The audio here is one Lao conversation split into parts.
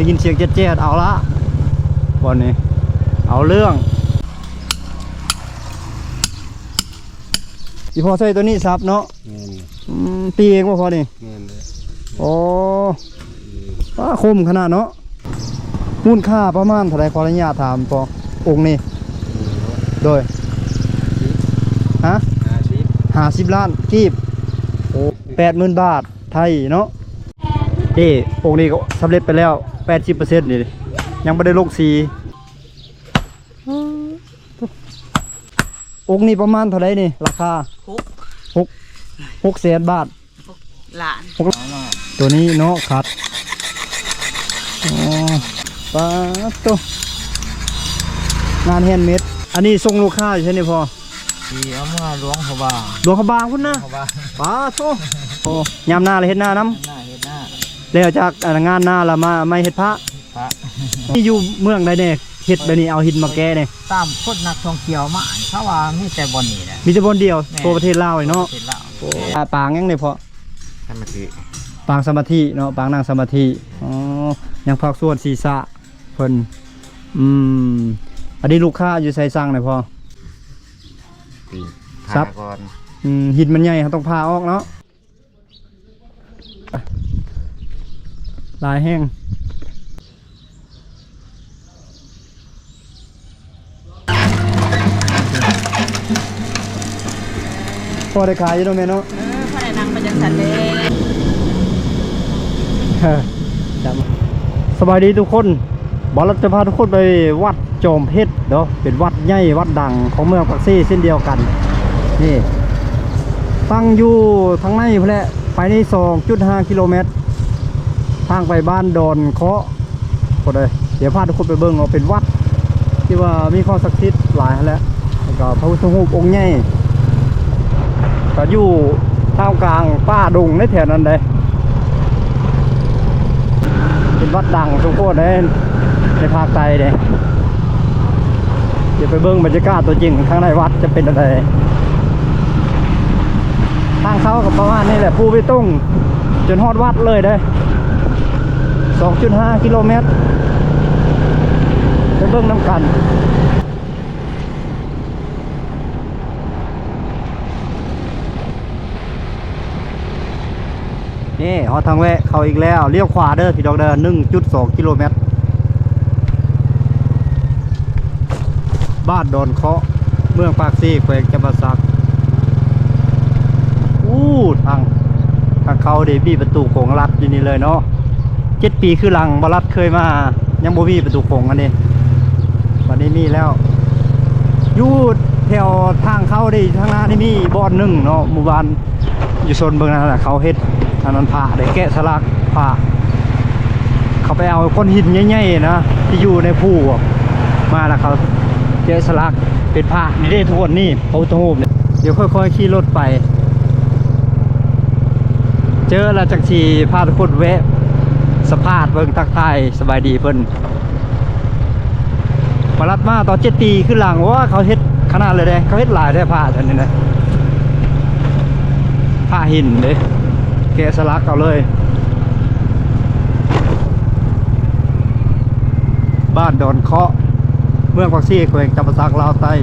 ດ້ຍິນສຽງແຈດໆ ເອົາລະ ບ່ອນນີ້ ເອົາເລື່ອງ. ອີ່ພໍ່ໃຊ້ໂຕນີ້ສັບເນາະ. ແມ່ນ. ອືມ ຕີເອງບໍ່ພໍ່ນີ້? ແມ່ນແຫຼະ. ໂອ້ ອືມ ວ້າ ຄົມຂະໜາດເນາະ. ມູນຄ່າປະມານເທົ່າໃດ ຂໍອະນຸຍາດຖາມພໍ່? ອົງນີ້ ໂດຍ ຫ້າສິບ ຫ້າສິບ ຫ້າສິບລ້ານກີບ. ໂອ້ ແປດໝື່ນບາດໄທເນາະ. ເດ້ ອົງນີ້ກໍສຳເລັດໄປແລ້ວ ແປດສິບເປີເຊັນ ນີ້ ຍັງບໍ່ໄດ້ລົງສີ. ອົງນີ້ປະມານເທົ່າໃດນີ້ ລາຄາ? ຫົກ ຫົກ ຫົກແສນບາດ. ຫົກລ້ານ. ຫົກ ໂຕນີ້ເນາະ ຂັດ. ອໍ ປາດໂຕ ງານແຮນເມດ. ອັນນີ້ສົ່ງລູກຄ້າຢູ່ໃສນີ້ພໍ່? ຊິເອົາເມືອຫຼວງພະບາງ. ຫຼວງພະບາງພຸ້ນນະ? ຫຼວງພະບາງ. ປາດໂຕ ໂອ້ ຍາມໜ້າລະເຮັດນານຳ. ຍາມໜ້າເຮັດນາ. ແລ້ວຈາກ ອັນ ງານນາລະມາ ມາເຮັດພະ. ພະ ມີຢູ່ເມືອງໃດແດ່ ເຮັດແບບນີ້ ເອົາຫີນມາແກະນີ້? ຕາມຄົນນັກທ່ອງທ່ຽວມາ ເຂົາວ່າມີແຕ່ບ່ອນນີ້ແຫຼະ. ມີແຕ່ບ່ອນດຽວ. ແມ່ນ. ທົ່ວປະເທດລາວນີ້ເນາະ. ທົ່ວປະເທດລາວ. ໂອ້ ປາງຫຍັງນີ້ພໍ່? ສະມາທິ. ປາງສະມາທິເນາະ ປາງນັ່ງສະມາທິ. ອໍ ຍັງພາກສ່ວນສີສະເພິ່ນ. ອືມ ອັນນີ້ລູກຄ້າຢູ່ໃສສັ່ງນີ້ພໍ່? ປີນ ສັບ ຜ່າກ່ອນ. ອືມ ຫີນມັນໃຫຍ່ ເຮົາຕ້ອງຜ່າອອກເນາະ. ຫຼາຍແຮງ. ພໍໄດ້ຂາຍຢູ່ເນາະແມ່ເນາະ. ເອີ ພໍໄດ້ນັ່ງໄປຈັ່ງຊັ້ນເດ້. ສະບາຍດີທຸກຄົນ. ບ່າວລັດຈະພາທຸກຄົນໄປວັດຈອມເພັດເນາະ ເປັນວັດໃຫຍ່ວັດດັງຂອງເມືອງປາກເຊເຊັ່ນດຽວກັນ. ນີ້ ຕັ້ງຢູ່ທາງໃນພຸ້ນແຫຼະ ໄປນີ້ສອງຈຸດຫ້າກິໂລແມັດ ທາງໄປບ້ານດອນເຄາະພຸ້ນເດ້. ດຽວພາທຸກຄົນໄປເບິ່ງເນາະ ເປັນວັດທີ່ວ່າມີຄວາມສັກສິດຫຼາຍຫັ້ນແຫຼະ ແລ້ວກໍພະພຸດທະຮູບອົງໃຫຍ່ ກໍຢູ່ທ່າມກາງປ່າດົງໃນແຖວນັ້ນເດ້. ເປັນວັດດັງສົມຄວນເດ້ ໃນພາກໃຕ້ເດ້. ດຽວໄປເບິ່ງບັນຍາກາດຕົວຈິງຂ້າງໃນວັດຈະເປັນແນວໃດ. ທາງເຂົ້າກໍປະມານນີ້ແຫຼະ ພູເບຕົງ ຈົນຮອດວັດເລີຍເດ້ ສອງຈຸດຫ້າກິໂລແມັດ. ໄປເບິ່ງນຳກັນ. ນີ້ ຮອດທາງແວະເຂົ້າອີກແລ້ວ ລ້ຽວຂວາເດີພີ່ນ້ອງເດີ ໜຶ່ງຈຸດສອງກິໂລແມັດ. ບ້ານດອນເຄາະ ເມືອງປາກເຊ ແຂວງຈຳປາສັກ. ອູ້ ທາງ ທາງເຂົ້າເດ ມີປະຕູໂຂງລັດຢູ່ນີ້ເລີຍເນາະ. ເຈັດປີຄືຫຼັງ ບໍ່ລັດເຄີຍມາ ຍັງບໍ່ມີປະຕູໂຂງອັນນີ້ ບັດນີ້ມີແລ້ວ. ຢູ່ແຖວທາງເຂົ້າເດ້ ທາງໜ້ານີ້ມີບ່ອນໜຶ່ງເນາະ ໝູ່ບ້ານ ຢູ່ໂຊນເບິ່ງນັ້ນນະ ເຂົາເຮັດອັນນັ້ນພະເດ້ ແກະສະຫຼັກພະ. ເຂົາໄປເອົາກ້ອນຫີນໃຫຍ່ໆນະ ທີ່ຢູ່ໃນພູມາ ແລ້ວເຂົາແກະສະຫຼັກເປັນພະນີ້ເດ້ ທຸກຄົນນີ້ ພະພຸດທະຮູບນີ້. ດຽວຄ່ອຍໆຂີ່ລົດໄປ ເຈີແລ້ວຈັ່ງຊິພາທຸກຄົນແວະສຳພາດເບິ່ງ ທັກທາຍສະບາຍດີເພິ່ນ. ມາລັດມາຕໍ່ເຈັດປີຄືຫຼັງ ໂອ້ ເຂົາເຮັດຂະໜາດເລີຍເດ້ ເຂົາເຮັດຫຼາຍແທ້ພະອັນນີ້ນະ ພະຫີນເດ້ ແກະສະຫຼັກເອົາເລີຍ. ບ້ານດອນເຄາະ ເມືອງປາກເຊ ແຂວງຈຳປາສັກ ລາວໃຕ້.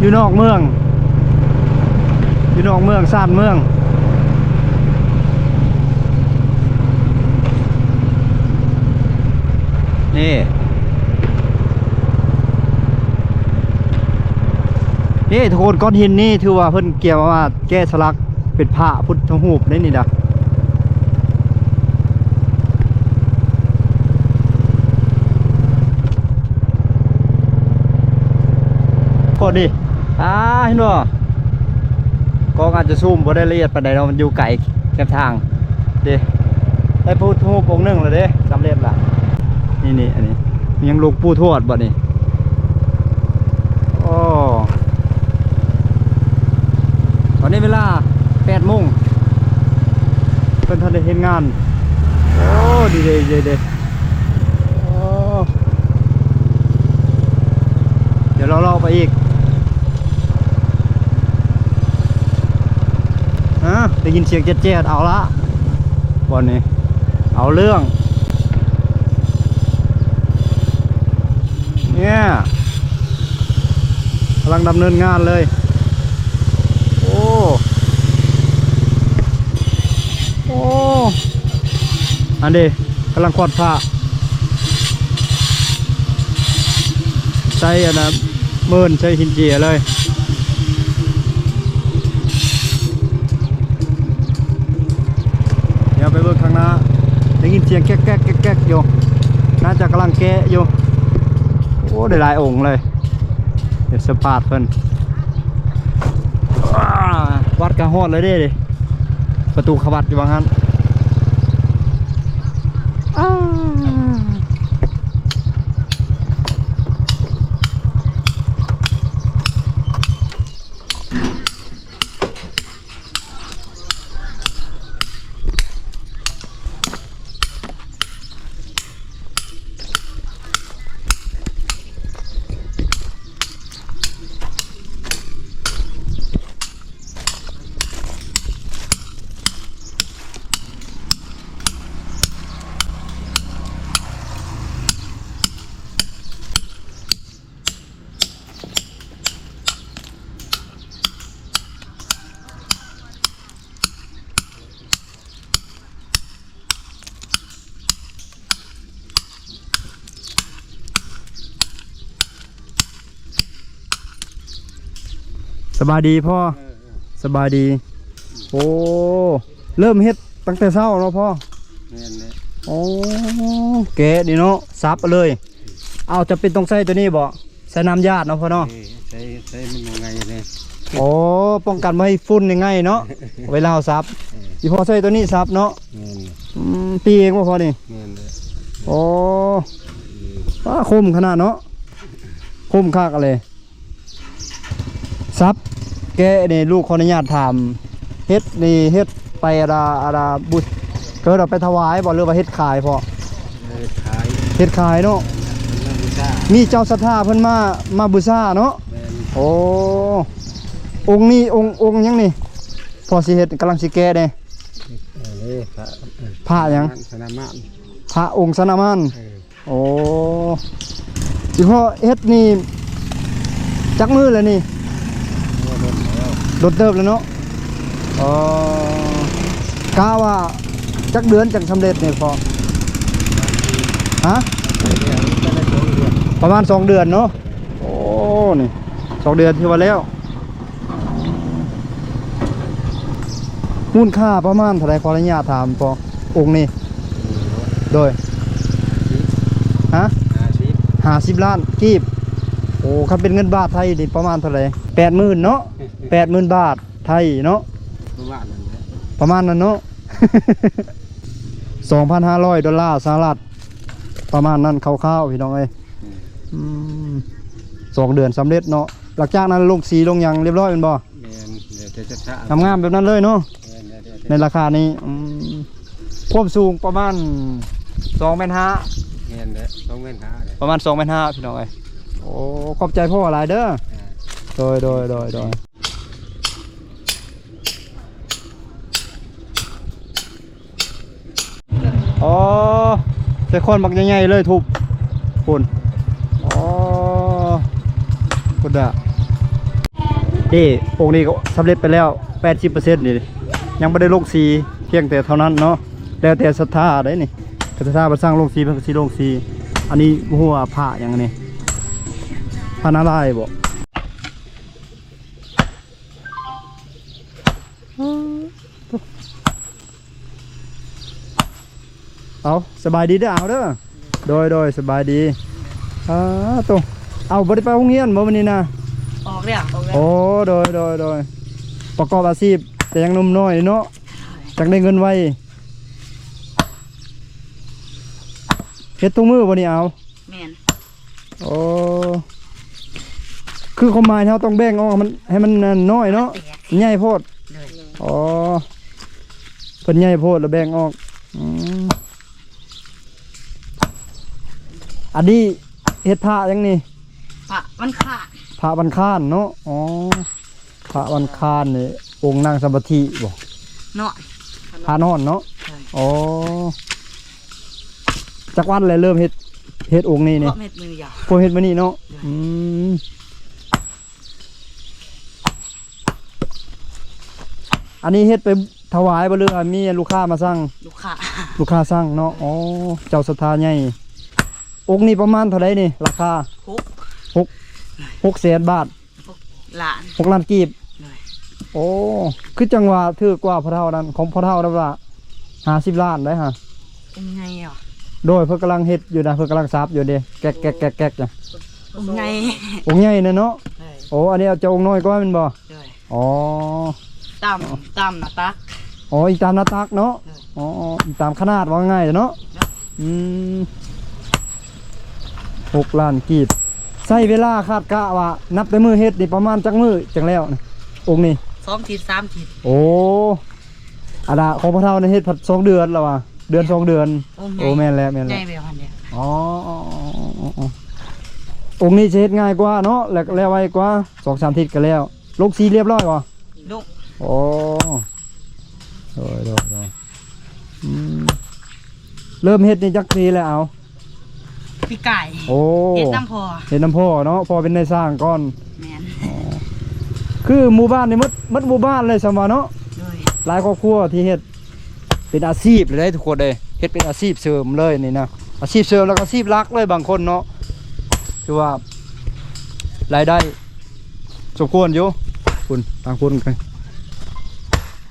ຢູ່ນອກເມືອງ ຢູ່ນອກເມືອງ ຊານເມືອງ ນີ້ ນີ້ທຸກຄົນ ກ້ອນຫີນນີ້ຖືວ່າເພິ່ນກຽມມາ ແກະສະຫຼັກເປັນພະພຸດທະຮູບເດ້ນີ້ນະ ກ່ອນນີ້. ອ່າ ເຫັນບໍ່ ກ້ອງອາດຈະຊູມບໍ່ໄດ້ລະອຽດປານໃດເນາະ ມັນຢູ່ໄກແຄມທາງເດ້. ໄດ້ພຸດທະຮູບອົງໜຶ່ງແລ້ວເດ້ ສຳເລັດລະ. ນີ້ໆ ອັນນີ້ຍັງ ຫຼວງປູ່ທວດບໍ່ນີ້? ໂອ້ ຕອນນີ້ເວລາແປດໂມງ ເພິ່ນທັນໄດ້ເຮັດງານ. ໂອ້ ດີເດ້ ດີເດ້. ໂອ້ ດຽວເລາະໆໄປອີກ ໄດ້ຍິນສຽງແຈດໆ ເອົາລະ ບ່ອນນີ້ ເອົາເລື່ອງ ເນຍ ກຳລັງດຳເນີນງານເລີຍ. ໂອ້ ໂອ້ ອັນເດ ກຳລັງຂອດຜ້າ ໃສ່ອັນນະ ເມີນໃສ່ຫີນເຈຍເລີຍ. ດຽວໄປເບິ່ງຂ້າງໜ້າ ໄດ້ຍິນສຽງແກກໆໆຢູ່ ໜ້າຈະກຳລັງແກະຢູ່. ໂອ້ ໄດ້ຫຼາຍອົງເລີຍ ດຽວສຳພາດເພິ່ນ. ອາ ວັດກະຮອດແລ້ວເດ້ ປະຕູເຂົ້າວັດຢູ່ຫວ່າງຫັ້ນ. ອາ. ສະບາຍດີພໍ່. ເອີ ເອີ ສະບາຍດີ. ໂອ້ ເລີ່ມເຮັດຕັ້ງແຕ່ເຊົ້າເນາະພໍ່. ແມ່ນແຫຼະ. ໂອ້ ແກະນີ້ເນາະ ສັບເອົາເລີຍ. ເອົາ ຈຳເປັນຕ້ອງໃຊ້ໂຕນີ້ບໍ່? ໃສ່ນ້ຳຢາດເນາະພໍ່ເນາະ. ເອີ ໃສ່ ໃສ່ມັນບໍ່ໄງ່ເດ້. ໂອ້ ປ້ອງກັນບໍ່ໃຫ້ຝຸ່ນນີ້ໄງ່ເນາະ ເວລາເຮົາສັບ. ເອີ ອີພໍ່ໃສ່ໂຕນີ້ສັບເນາະ. ແມ່ນ. ອືມ ຕີເອງບໍ່ພໍ່ນີ້? ແມ່ນແຫຼະ. ໂອ້ ອືມ ວ້າ ຄົມຂະໜາດເນາະ ຄົມຄັກເລີຍ. ສັບແກະນີ້ ລູກຂໍອະນຸຍາດຖາມ ເຮັດນີ້ເຮັດໄປອາດາ ອາດາບຸ ເກີດເອົາໄປຖວາຍບໍ່ ຫຼືວ່າເຮັດຂາຍພໍ່? ເຮັດຂາຍ. ເຮັດຂາຍເນາະ. ເພິ່ນມາບູຊາ ມີເຈົ້າສັດທາເພິ່ນມາ ມາບູຊາເນາະ. ແມ່ນ. ໂອ້ ອົງນີ້ ອົງ ອົງຫຍັງນີ້ ພໍ່ຊິເຮັດ ກຳລັງຊິແກະເດ້? ເອີ ພະ ພະຫຍັງ? ສະນາມານ. ພະອົງສະນາມານ. ເອີ. ໂອ້ ອີພໍ່ເຮັດນີ້ຈັກມື້ແລ້ວນີ້? ໂອ້ ດົນແລ້ວ ດົນເຕີບແລ້ວເນາະ. ອໍ ກະວ່າຈັກເດືອນຈັ່ງສຳເລັດນີ້ພໍ່? ຮະ? ປະມານສອງເດືອນເນາະ. ໂອ້ ນີ້ສອງເດືອນຖືວ່າແລ້ວ. ມູນຄ່າປະມານເທົ່າໃດ ຂໍອະນຸຍາດຖາມພໍ່? ອົງນີ້ ໂດຍ ຫ້າສິບ ຫ້າສິບ ຫ້າສິບລ້ານກີບ. ໂອ້ ຄັນເປັນເງິນບາດໄທນີ້ປະມານເທົ່າໃດ? ແປດໝື່ນເນາະ ແປດໝື່ນບາດໄທເນາະ ປະມານນັ້ນແຫຼະ ປະມານນັ້ນເນາະ ສອງພັນຫ້າຮ້ອຍໂດລາສະຫະລັດ ປະມານນັ້ນຄ່າວໆ ພີ່ນ້ອງເອີຍ. ອືມ ອືມ ສອງເດືອນສຳເລັດເນາະ. ຫຼັງຈາກນັ້ນລົງສີລົງຫຍັງລຽບຮ້ອຍແມ່ນບໍ່? ແມ່ນ ແລ້ວແຕ່ສັດທາ ງາມໆແບບນັ້ນເລີຍເນາະ. ແມ່ນ ແລ້ວແຕ່ ໃນລາຄານີ້. ອືມ ຄວາມສູງປະມານສອງແມັດຫ້າ. ແມ່ນແຫຼະ ສອງແມັດຫ້າແຫຼະ ປະມານສອງແມັດຫ້າ ພີ່ນ້ອງເອີຍ. ໂອ້ ຂອບໃຈພໍ່ຫຼາຍເດີ. ອ່າ ໂດຍ ໂດຍ ໂດຍ ໂດຍ. ອໍ ໃສ່ຄ້ອນບັກໃຫຍ່ໆເລີຍທຸບ ພຸ້ນ. ອໍ ພຸ້ນດາ ນີ້ອົງນີ້ກໍສຳເລັດໄປແລ້ວແປດສິບເປີເຊັນນີ້ ຍັງບໍ່ໄດ້ລົງສີ ພຽງແຕ່ເທົ່ານັ້ນເນາະ. ແລ້ວແຕ່ສັດທາໄດ໋ນີ້ ຄັນສັດທາເພິ່ນສັ່ງລົງສີ ເພິ່ນກໍຊິລົງສີ. ອັນນີ້ບໍ່ຮູ້ວ່າພະຫຍັງນີ້ ພະນາລາຍບໍ່? ເອົາ ສະບາຍດີເດີ ເອົາເດີ ໂດຍ ໂດຍ ສະບາຍດີ. ອາ ໂຕ ເອົາ ບໍ່ໄດ້ໄປໂຮງຮຽນບໍ່ມື້ນີ້ນະ? ອອກແລ້ວ ອອກແລ້ວ. ໂອ້ ໂດຍ ໂດຍ ໂດຍ ປະກອບອາຊີບແຕ່ຍັງໜຸ່ມນ້ອຍເນາະ ຈັກໄດ້ເງິນໄວ. ເຮັດທຸກມື້ບໍ່ນີ້ ເອົາ? ແມ່ນ. ໂອ້ ຄືຄວາມໝາຍເຮົາຕ້ອງແບ່ງອອກໃຫ້ມັນ ໃຫ້ມັນນ້ອຍເນາະ ແຕກ ໃຫຍ່ໂພດ. ໂດຍ. ອໍ ເພິ່ນໃຫຍ່ໂພດແລ້ວແບ່ງອອກ. ອືມ ອັນນີ້ເຮັດພະຫຍັງນີ້? ພະວັນຄານ. ພະວັນຄານເນາະ. ອໍ ພະວັນຄານນີ້ ອົງນັ່ງສະມາທິບໍ່? ນອນ ທານອນເນາະ. ໂອ້ ຈັກວັນແລ້ວເລີ່ມເຮັດ ເຮັດອົງນີ້ນີ້? ເຮັດມື້ດຽວ ພວກເຮັດມື້ນີ້ເນາະ. ອືມ ອັນນີ້ເຮັດໄປຖວາຍບໍ່ ຫຼືວ່າມີລູກຄ້າມາສັ່ງ? ລູກຄ້າ ລູກຄ້າສັ່ງເນາະ. ອໍ ເຈົ້າສັດທາໃຫຍ່. ອົງນີ້ປະມານເທົ່າໃດນີ້ລາຄາ? ຫົກ ຫົກ ຫົກແສນບາດ ຫົກລ້ານ ຫົກລ້ານກີບ. ໂອ້ ຄືຈັ່ງວ່າຖືກກວ່າພໍ່ເຖົ້ານັ້ນ ຂອງພໍ່ເຖົ້ານັ້ນວ່າຫ້າສິບລ້ານໄດ໋ຫະ. ອົງໃຫຍ່ຫວາ? ໂດຍ ເພິ່ນກຳລັງເຮັດຢູ່ນະ ເພິ່ນກຳລັງສັບຢູ່ເດ້ ແກກໆໆໆ ອົງໃຫຍ່ ອົງໃຫຍ່ນະເນາະ. ໂອ້ ອັນນີ້ເອົາຈາກອົງນ້ອຍກວ່າແມ່ນບໍ່? ໂດຍ ອໍ ຕາມ ຕາມໜ້າຕັກ. ອໍ ອີງຕາມໜ້າຕັກເນາະ. ໂດຍ ອໍ ອີງຕາມຂະໜາດ ວ່າງ່າຍເນາະ. ໂດຍ ອືມ ຫົກລ້ານກີບ. ໃຊ້ເວລາຄາດກະວ່າ ນັບແຕ່ມື້ເຮັດນີ້ປະມານຈັກມື້ຈັ່ງແລ້ວນີ້ ອົງນີ້? ສອງທິດ ສາມທິດ. ໂອ້ ອັນນ່າ ຂອງພໍ່ເຖົ້ານີ້ເຮັດພັດສອງເດືອນແລ້ວວ່າ ເດືອນສອງເດືອນ. ໂອ້ ແມ່ນແລ້ວ ແມ່ນແລ້ວ. ອໍ ອົງນີ້ຊິເຮັດງ່າຍກວ່າເນາະ ແລ້ວ ແລ້ວໄວກວ່າ ສອງສາມທິດກໍແລ້ວ. ລົງສີລຽບຮ້ອຍບໍ່? ລົງ. ໂອ້ ໂດຍ ໂດຍ ໂດຍ. ອືມ ເລີ່ມເຮັດນີ້ຈັກປີແລ້ວ? ເອົາ ປີກາຍ. ໂອ້ ເຮັດນຳພໍ່ ເຮັດນຳພໍ່ເນາະ ພໍ່ເປັນນາຍຊ່າງກ່ອນ. ແມ່ນ. ອໍ ຄືໝູ່ບ້ານນີ້ໝົດ ໝົດໝູ່ບ້ານເລີຍຊັ້ນວ່າເນາະ. ໂດຍ ຫຼາຍຄອບຄົວທີ່ເຮັດ ເປັນອາຊີບເລີຍເດ້ທຸກຄົນເດ້ ເຮັດເປັນອາຊີບເສີມເລີຍນີ້ນະ ອາຊີບເສີມ ແລ້ວກໍອາຊີບຫຼັກເລີຍບາງຄົນເນາະ ຖືວ່າລາຍໄດ້ສົມຄວນຢູ່. ພຸ້ນ ທາງພຸ້ນກໍ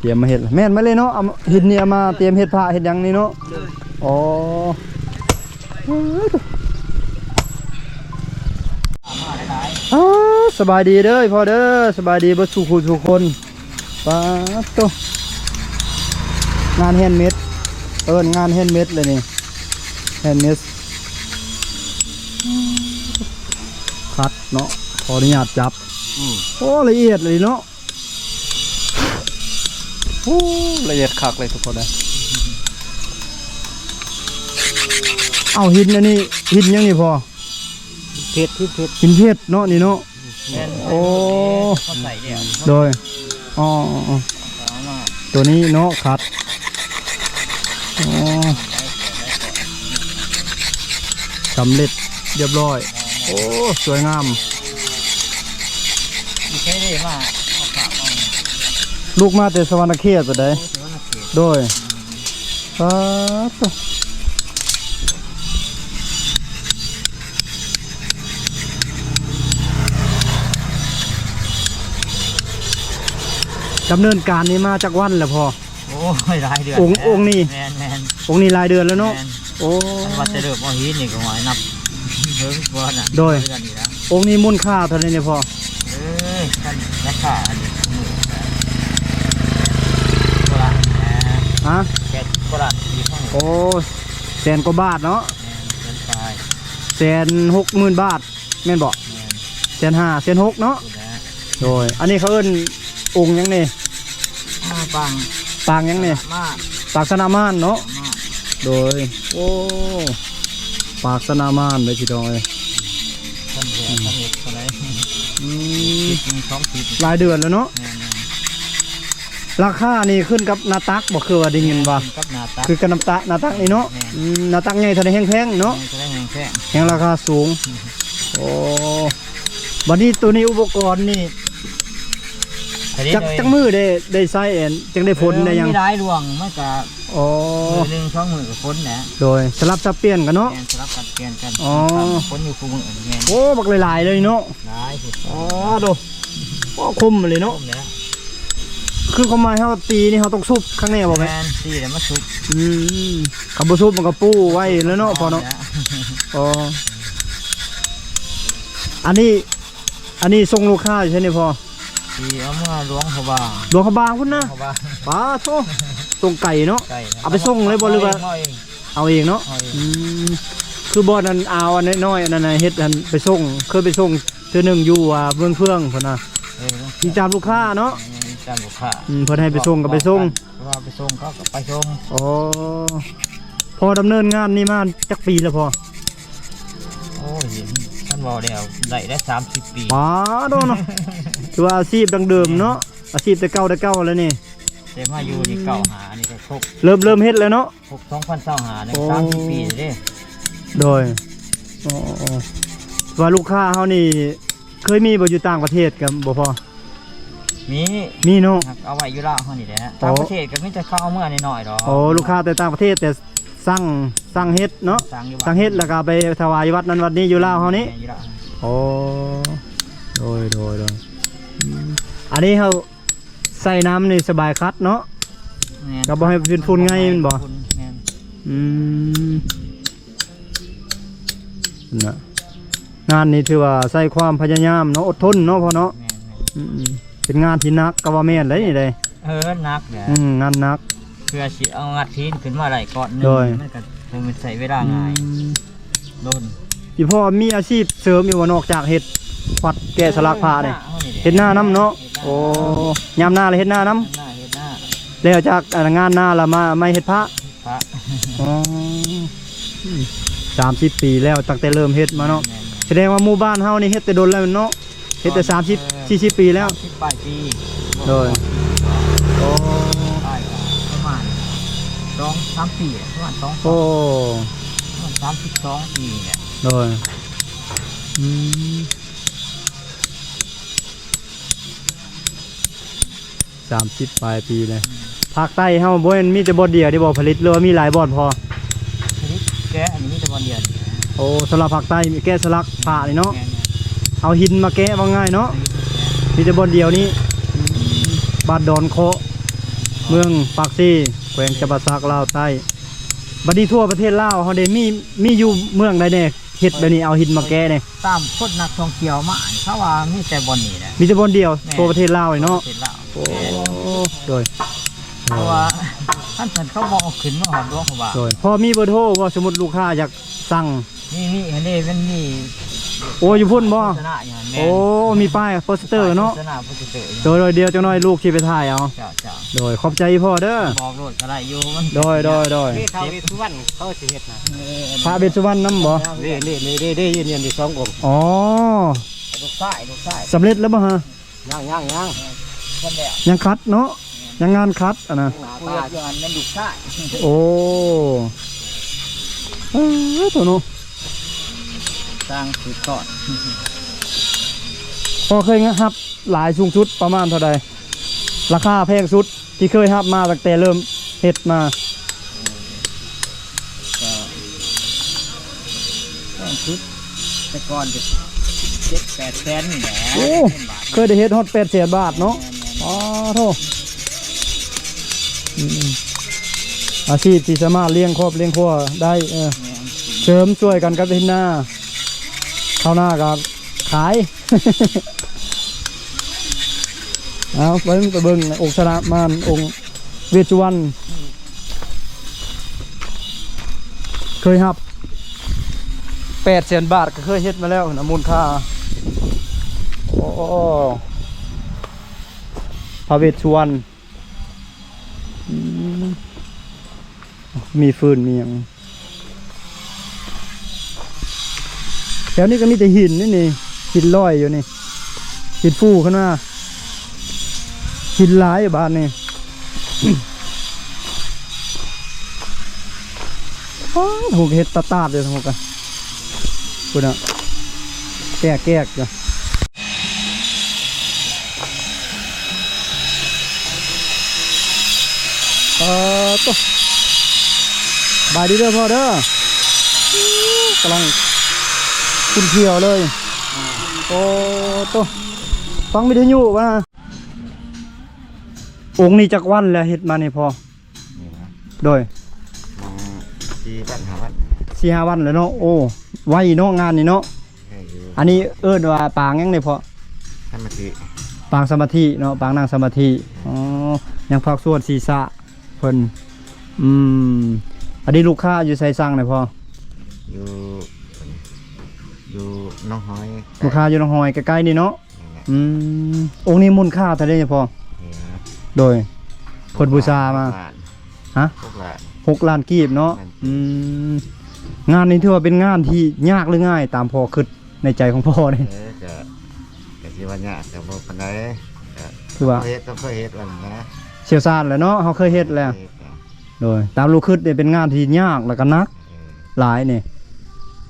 ຕຽມມາເຮັດ ແມ່ນມາເລີຍເນາະ ເອົາຫີນນີ້ເອົາມາຕຽມເຮັດພະເຮັດຫຍັງນີ້ເນາະ. ໂດຍ ອໍ ອ້າ ສະບາຍດີເດີພໍ່ເດີ ສະບາຍດີເບິດສູ່ຜູ້ສູ່ຄົນ. ປາດໂຕ ງານແຮນເມດ ເອີ້ນງານແຮນເມດເລີຍນີ້ ແຮນເມດ ຄັດເນາະ ຂໍອະນຸຍາດຈັບ. ອືມ ໂອ້ ລະອຽດເລີຍເນາະ. ໂອ້ ລະອຽດຄັກເລີຍທຸກຄົນເອີຍ. ເອົາ ຫີນອັນນີ້ ຫີນຫຍັງນີ້ພໍ່? ເພັດ ຫີນເພັດ ຫີນເພັດເນາະນີ້ເນາະ. ແມ່ນ ໂອ້ ເຂົາໃສ່ແລ້ວ ໂດຍ ອໍ ອໍ ອໍ ເອົາມາ ຕົວນີ້ເນາະ ຄັດ ອໍ ສຳເລັດຮຽບຮ້ອຍ. ໂອ້ ສວຍງາມ ມີໃຜໄດ້ມາເອົາຝາກເອົາ ລູກມາແຕ່ສະຫວັນນະເຂດພຸ້ນໃດ໋. ໂດຍ ປາດໂຕ ດຳເນີນການນີ້ມາຈັກວັນແລ້ວພໍ່? ໂອ້ຍ ຫຼາຍເດືອນ ອົງ ແລ້ວ ອົງນີ້ ແມ່ນໆ ອົງນີ້ຫຼາຍເດືອນແລ້ວເນາະ. ແມ່ນ ໂອ້ ຄັນວ່າແຕ່ເລີ່ມເອົາຫີນນີ້ກໍວ່ານັບເຖິງກ່ອນນະ. ໂດຍ ເດືອນນີ້ລະ. ອົງນີ້ມູນຄ່າເທົ່າໃດນີ້ພໍ່? ເອີ ຄັນລາຄາອັນນີ້ມື້ກວ່າລ້ານນະ. ຮະ? ແປດສິບກວ່າລ້ານກີບ. ໂອ້ ແສນກວ່າບາດເນາະ. ແມ່ນ ແສນປາຍ ແສນຫົກໝື່ນບາດແມ່ນບໍ່? ແມ່ນ ແສນຫ້າ ແສນຫົກເນາະ. ໂດຍ ອັນນີ້ເຂົາເອີ້ນອົງຫຍັງນີ້? ອ່າ ປາງ ປາງຫຍັງນີ້? ປາງຊະນະມານເນາະ. ໂດຍ ໂອ້ ປາງຊະນະມານເດ້ພີ່ນ້ອງເອີຍ. ອືມ ຫຼາຍເດືອນແລ້ວເນາະ. ແມ່ນໆ ລາຄານີ້ຂຶ້ນກັບໜ້າຕັກບໍ່? ຄືວ່າໄດ້ຍິນວ່າ ຂຶ້ນກັບໜ້າຕັກ ຄືກັບໜ້າຕັກ ໜ້າຕັກນີ້ເນາະ. ແມ່ນ ອືມ ໜ້າຕັກໃຫຍ່ເທົ່າໃດແຮງແພງເນາະ. ແມ່ນ ເທົ່າໃດແຮງແພງ ແຮງລາຄາສູງ. ໂອ້ ບັດນີ້ໂຕນີ້ອຸປະກອນນີ້ ອັນນີ້ ຈັກ ໂດຍ ຈັກມື້ໄດ້ ໄດ້ໃຊ້ອັນ ຈັ່ງໄດ້ຝົນໄດ້ຫຍັງ? ເອີ ມີຫຼາຍລວງ ມັນກະ ອໍ ມື້ໜຶ່ງສອງມື້ກໍຝົນແຫຼະ. ໂດຍ ສະຫຼັບສັບປ່ຽນກັນເນາະ. ແມ່ນ ສະຫຼັບສັບປ່ຽນກັນ. ອໍ ຝົນຢູ່ຄູ່ມື້ນີ້ແມ່ນ. ໂອ້ ບັກຫຼາຍໆເລີຍເນາະ. ຫຼາຍ. ອໍ ໂດ ໂອ້ ຄົມເລີຍເນາະ. ຄົມແຫຼະ ຄືຄວາມໝາຍເຮົາຕີນີ້ ເຮົາຕ້ອງຊຸບຂ້າງໃນບໍ່ແມ່? ແມ່ນ ຕີແລ້ວມາຊຸບ. ອືມ ຄັນບໍ່ຊຸບມັນກໍປູໄວ້ແລ້ວເນາະພໍ່ເນາະ. ອໍ ອັນນີ້ ອັນນີ້ສົ່ງລູກຄ້າຢູ່ໃສນີ້ພໍ່? ຊິເອົາເມືອຫຼວງພະບາງ. ຫຼວງພະບາງພຸ້ນນະ. ຫຼວງພະບາງ. ປາໂທ້ ສົ່ງໄກເນາະ. ໄກນະ. ເອົາໄປສົ່ງເລີຍບໍ່ ຫຼືວ່າ ເອົາເອງ ເອົາເອງເນາະ? ເອົາເອງ. ອືມ ຄືບ່ອນອັນອ່າວອັນນ້ອຍໆ ອັນນັ້ນນະ ເຮັດອັນໄປສົ່ງ ເຄີຍໄປສົ່ງເທື່ອໜຶ່ງຢູ່ ອ່າ ເມືອງເຟືອງພຸ້ນນະ. ເອີ ມີຕາມລູກຄ້າເນາະ. ມີຕາມລູກຄ້າ. ອືມ ເພິ່ນໃຫ້ໄປສົ່ງກໍໄປສົ່ງ. ວ່າໄປສົ່ງເຂົາກໍໄປສົ່ງ. ອໍ ພໍ່ດຳເນີນງານນີ້ມາຈັກປີແລ້ວພໍ່? ໂອ້ຍ ຄັນເວົ້າແລ້ວໄດ້ແລ້ວສາມສິບປີ. ປາໂດເນາະ ຖືວ່າອາຊີບດັ້ງເດີມເນາະ. ອາຊີບແຕ່ເກົ່າແຕ່ເກົ່າແລ້ວນີ້. ແ ເດ້ມາຢູ່ນີ້ເກົ້າຫ້າ ອັນນີ້ກໍຄົບ ເລີ່ມ ເລີ່ມເຮັດແລ້ວເນາະ ຄົບສອງພັນຊາວຫ້າ ນີ້ ໂອ້ ສາມສິບປີເດ້. ໂດຍ ອໍ ວ່າລູກຄ້າເຮົານີ້ເຄີຍມີບໍ່ ຢູ່ຕ່າງປະເທດກໍບໍ່ພໍ? ມີ ມີເນາະ ເອົາໄວ້ຢູ່ລາວເຮົານີ້ແຫຼະ. ອໍ ຕ່າງປະເທດກໍມີແຕ່ເຂົາເອົາເມືອນ້ອຍໆດອກ. ອໍ ລູກຄ້າແຕ່ຕ່າງປະເທດ ແຕ່ສັ່ງ ສັ່ງເຮັດເນາະ ສັ່ງຢູ່ ສັ່ງເຮັດ ແລ້ວກໍເອົາໄປຖວາຍວັດນັ້ນວັດນີ້ຢູ່ລາວເຮົານີ້. ແມ່ນ ຢູ່ລາວ. ອໍ ໂດຍ ໂດຍ ໂດຍ ອືມ ອັນນີ້ເຮົາໃສ່ນ້ຳນີ້ສະບາຍຂັດເນາະ. ແມ່ນ ກໍບໍ່ໃຫ້ເປັນຝຸ່ນໄງແມ່ນບໍ່? ແມ່ນ ອືມ ນະ ງານນີ້ຖືວ່າໃຊ້ຄວາມພະຍາຍາມເນາະ ອົດທົນເນາະພໍ່ເນາະ. ແມ່ນໆ ອືມ ເປັນງານທີ່ໜັກກໍວ່າແມ່ນໄດ໋ນີ້ເດ້. ເອີ ໜັກແຫຼະ ອືມ ງານໜັກ ເພື່ອຊິເອົາງັດຫີນຂຶ້ນມາໄດ້ກ້ອນໜຶ່ງ ໂດຍ ມັນກໍບໍ່ແມ່ນໃຊ້ເວລາງ່າຍ ອືມ ດົນ. ອີ່ພໍ່ມີອາຊີບເສີມຢູ່ບໍ່ ນອກຈາກເຮັດ ວັດແກະສະຫຼັກພະນີ້? ເຮັດນານຳເນາະ. ເຮັດນາ ໂອ້ ຍາມນາລະເຮັດນານຳ. ເຮັດນາ ເຮັດນາ ແລ້ວຈາກ ອັນ ງານນາລະມາ ມາເຮັດພະ ພະ. ອໍ ສາມສິບປີແລ້ວ ຕັ້ງແຕ່ເລີ່ມເຮັດມາເນາະ. ແມ່ນໆ ສະແດງວ່າໝູ່ບ້ານເຮົານີ້ເຮັດແຕ່ດົນແລ້ວແມ່ນເນາະ? ເຮັດແຕ່ສາມສິບ ເອີ ສີ່ສິບປີແລ້ວ ສາມສິບປາຍປີ. ໂດຍ ໂອ້ ປາຍ ປະມານສອງສາມປີ ປະມານສອງ ໂອ້ ປະມານສາມສິບສອງປີແຫຼະ. ໂດຍ ອືມ ສາມສິບປາຍປີແລ້ວ. ພາກໃຕ້ເຮົາບໍ່ແມ່ນມີແຕ່ບ່ອນດຽວເດ້ບໍ່ຜະລິດ ຫຼືວ່າມີຫຼາຍບ່ອນພໍ? ຜະລິດແກະອັນນີ້ມີແຕ່ບ່ອນດຽວນີ້. ໂອ້ ສຳລັບພາກໃຕ້ແກະສະຫຼັກພະນີ້ເນາະ. ແມ່ນໆ ເອົາຫີນມາແກະ ເວົ້າງ່າຍເນາະ ມີແຕ່ບ່ອນດຽວນີ້. ອືມ ບ້ານດອນເຄາະ ເມືອງປາກເຊ ແຂວງຈຳປາສັກ ລາວໃຕ້. ບັດນີ້ທົ່ວປະເທດລາວເຮົາເດ້ ມີ ມີຢູ່ເມືອງໃດແດ່ ເຮັດແບບນີ້ ເອົາຫີນມາແກະນີ້? ຕາມຄົນນັກທ່ອງທ່ຽວມາ ເຂົາວ່າມີແຕ່ບ່ອນນີ້ແຫຼະ. ມີແຕ່ບ່ອນດຽວ ແມ່ນ ທົ່ວປະເທດລາວນີ້ເນາະ? ທົ່ວປະເທດລາວ. ໂອ້ ແມ່ນ ໂດຍ ເພາະວ່າຄັນຊັ້ນເຂົາບໍ່ເອົາຂຶ້ນມາຮອດຫຼວງພະບາງ. ໂດຍ ພໍມີເບີໂທບໍ່? ສົມມຸດລູກຄ້າຢາກສັ່ງ. ມີ ມີ ອັນນີ້ມັນມີ. ໂອ້ ຢູ່ພຸ້ນບໍ່? ໂຄສະນາຢູ່ຫັ້ນ. ແມ່ນ ໂອ້ ມີປ້າຍໂປສເຕີເນາະ? ໂຄສະນາໂປສເຕີ. ໂດຍ ໂດຍ ດຽວຈັກໜ້ອຍລູກຊິໄປຖ່າຍເອົາ. ເຈົ້າ ເຈົ້າ ໂດຍ ຂອບໃຈອີ່ພໍ່ເດີ. ບອກໂລດກໍໄດ້ຢູ່ ມັນ ໂດຍ ໂດຍ ໂດຍ. ເດ້ ທ້າວເວດສຸວັນເຂົາຊິເຮັດນະ. ເອີ ພະເວດສຸວັນນຳບໍ່? ນີ້ ນີ້ ນີ້ ນີ້ ນີ້ ນີ້ສອງອົງ. ອໍ ລູກຊາຍ ລູກຊາຍ. ສຳເລັດແລ້ວບໍ່ຮະ? ຍັງ ຍັງ ຍັງ ຍັງຂັດເນາະ ຍັງງານຂັດອັນນະ. ຜູ້ເຮັດຢູ່ຫັ້ນແມ່ນລູກຊາຍ. ໂອ້ ເອີ ໂຕເນາະ ສ້າງສືບທອດ. ພໍເຄີຍຮັບຫຼາຍສູງສຸດປະມານເທົ່າໃດ? ລາຄາແພງສຸດ ທີ່ເຄີຍຮັບມາຕັ້ງແຕ່ເລີ່ມເຮັດມາ? ກໍແພງສຸດແຕ່ກ່ອນກໍເຈັດແປດແສນນີ້ແຫຼະ. ໂອ້ ເງິນບາດ ເຄີຍໄດ້ເຮັດຮອດແປດແສນບາດເນາະ. ແມ່ນໆ ອໍ ໂທ້ ອືມ ອາຊີບທີ່ສາມາດລ້ຽງຄອບລ້ຽງຄົວໄດ້. ເອີ ແມ່ນ ເສີມຊ່ວຍກັນກັບເຮັດນາ ເຂົ້ານາກໍຂາຍ. ເອົາ ເບິ່ງ ໄປເບິ່ງອົງຊະນະມານ ອົງເວດສຸວັນ ເຄີຍຮັບແປດແສນບາດ ກໍເຄີຍເຮັດມາແລ້ວນະ ມູນຄ່າ. ໂອ້ ພະເວດສຸວັນ ອືມ ມີຟືນມີຫຍັງ. ແຖວນີ້ກໍມີແຕ່ຫີນນີ້ ຫີນລອຍຢູ່ນີ້ ຫີນຟູຂຶ້ນມາ ຫີນຫຼາຍບາດນີ້. ໂອ້ ເຮັດຕາດໆຢູ່ພຸ້ນກະ ພຸ້ນນະ ແກກໆຢູ່. ເອີ ໂຕ ສະບາຍດີເດີພໍ່ເດີ ກຳລັງຂຸ້ນຂຽວເລີຍ. ໂອ້ ໂຕ ຟັງວິທະຍຸບໍ່ນະ? ອົງນີ້ຈັກວັນແລ້ວເຮັດມານີ້ພໍ່? ນີ້ນະ ໂດຍ ມາສີ່ວັນຫ້າວັນ ສີ່ຫ້າວັນແລ້ວເນາະ. ໂອ້ ໄວເນາະງານນີ້ເນາະ. ໄດ້ຢູ່. ອັນນີ້ເອີ້ນວ່າປາງຫຍັງນີ້ພໍ່? ສະມາທິ ປາງສະມາທິເນາະ ປາງນັ່ງສະມາທິ. ອໍ ຍັງພາກສ່ວນສີສະເພິ່ນ. ອືມ ອັນນີ້ລູກຄ້າຢູ່ໃສສັ່ງນີ້ພໍ່? ຢູ່ ຢູ່ໜອງຫອຍ ລູກຄ້າຢູ່ໜອງຫອຍໃກ້ໆນີ້ເນາະ. ອືມ ອົງນີ້ມູນຄ່າເທົ່າໃດພໍ່? ໂດຍ ເພິ່ນບູຊາມາ ຫົກລ້ານ ຮະ? ຫົກລ້ານ ຫົກລ້ານກີບເນາະ. ແມ່ນ. ອືມ ງານນີ້ຖືວ່າເປັນງານທີ່ຍາກຫຼືງ່າຍ ຕາມພໍ່ຄິດໃນໃຈຂອງພໍ່ນີ້? ເອີ ກະ ກະຊິວ່າຍາກກະບໍ່ປານໃດ ກະ ຄືວ່າເຮັດ ຕ້ອງເຄີຍເຮັດວ່າຊັ້ນນະ. ຊ່ຽວຊານແຫຼະເນາະ ເຮົາເຄີຍເຮັດແລ້ວ. ໂດຍ ຕາມລູກຄຶດນີ້ເປັນງານທີ່ຍາກ ແລ້ວກໍໜັກ ເອີ ຫຼາຍນີ້.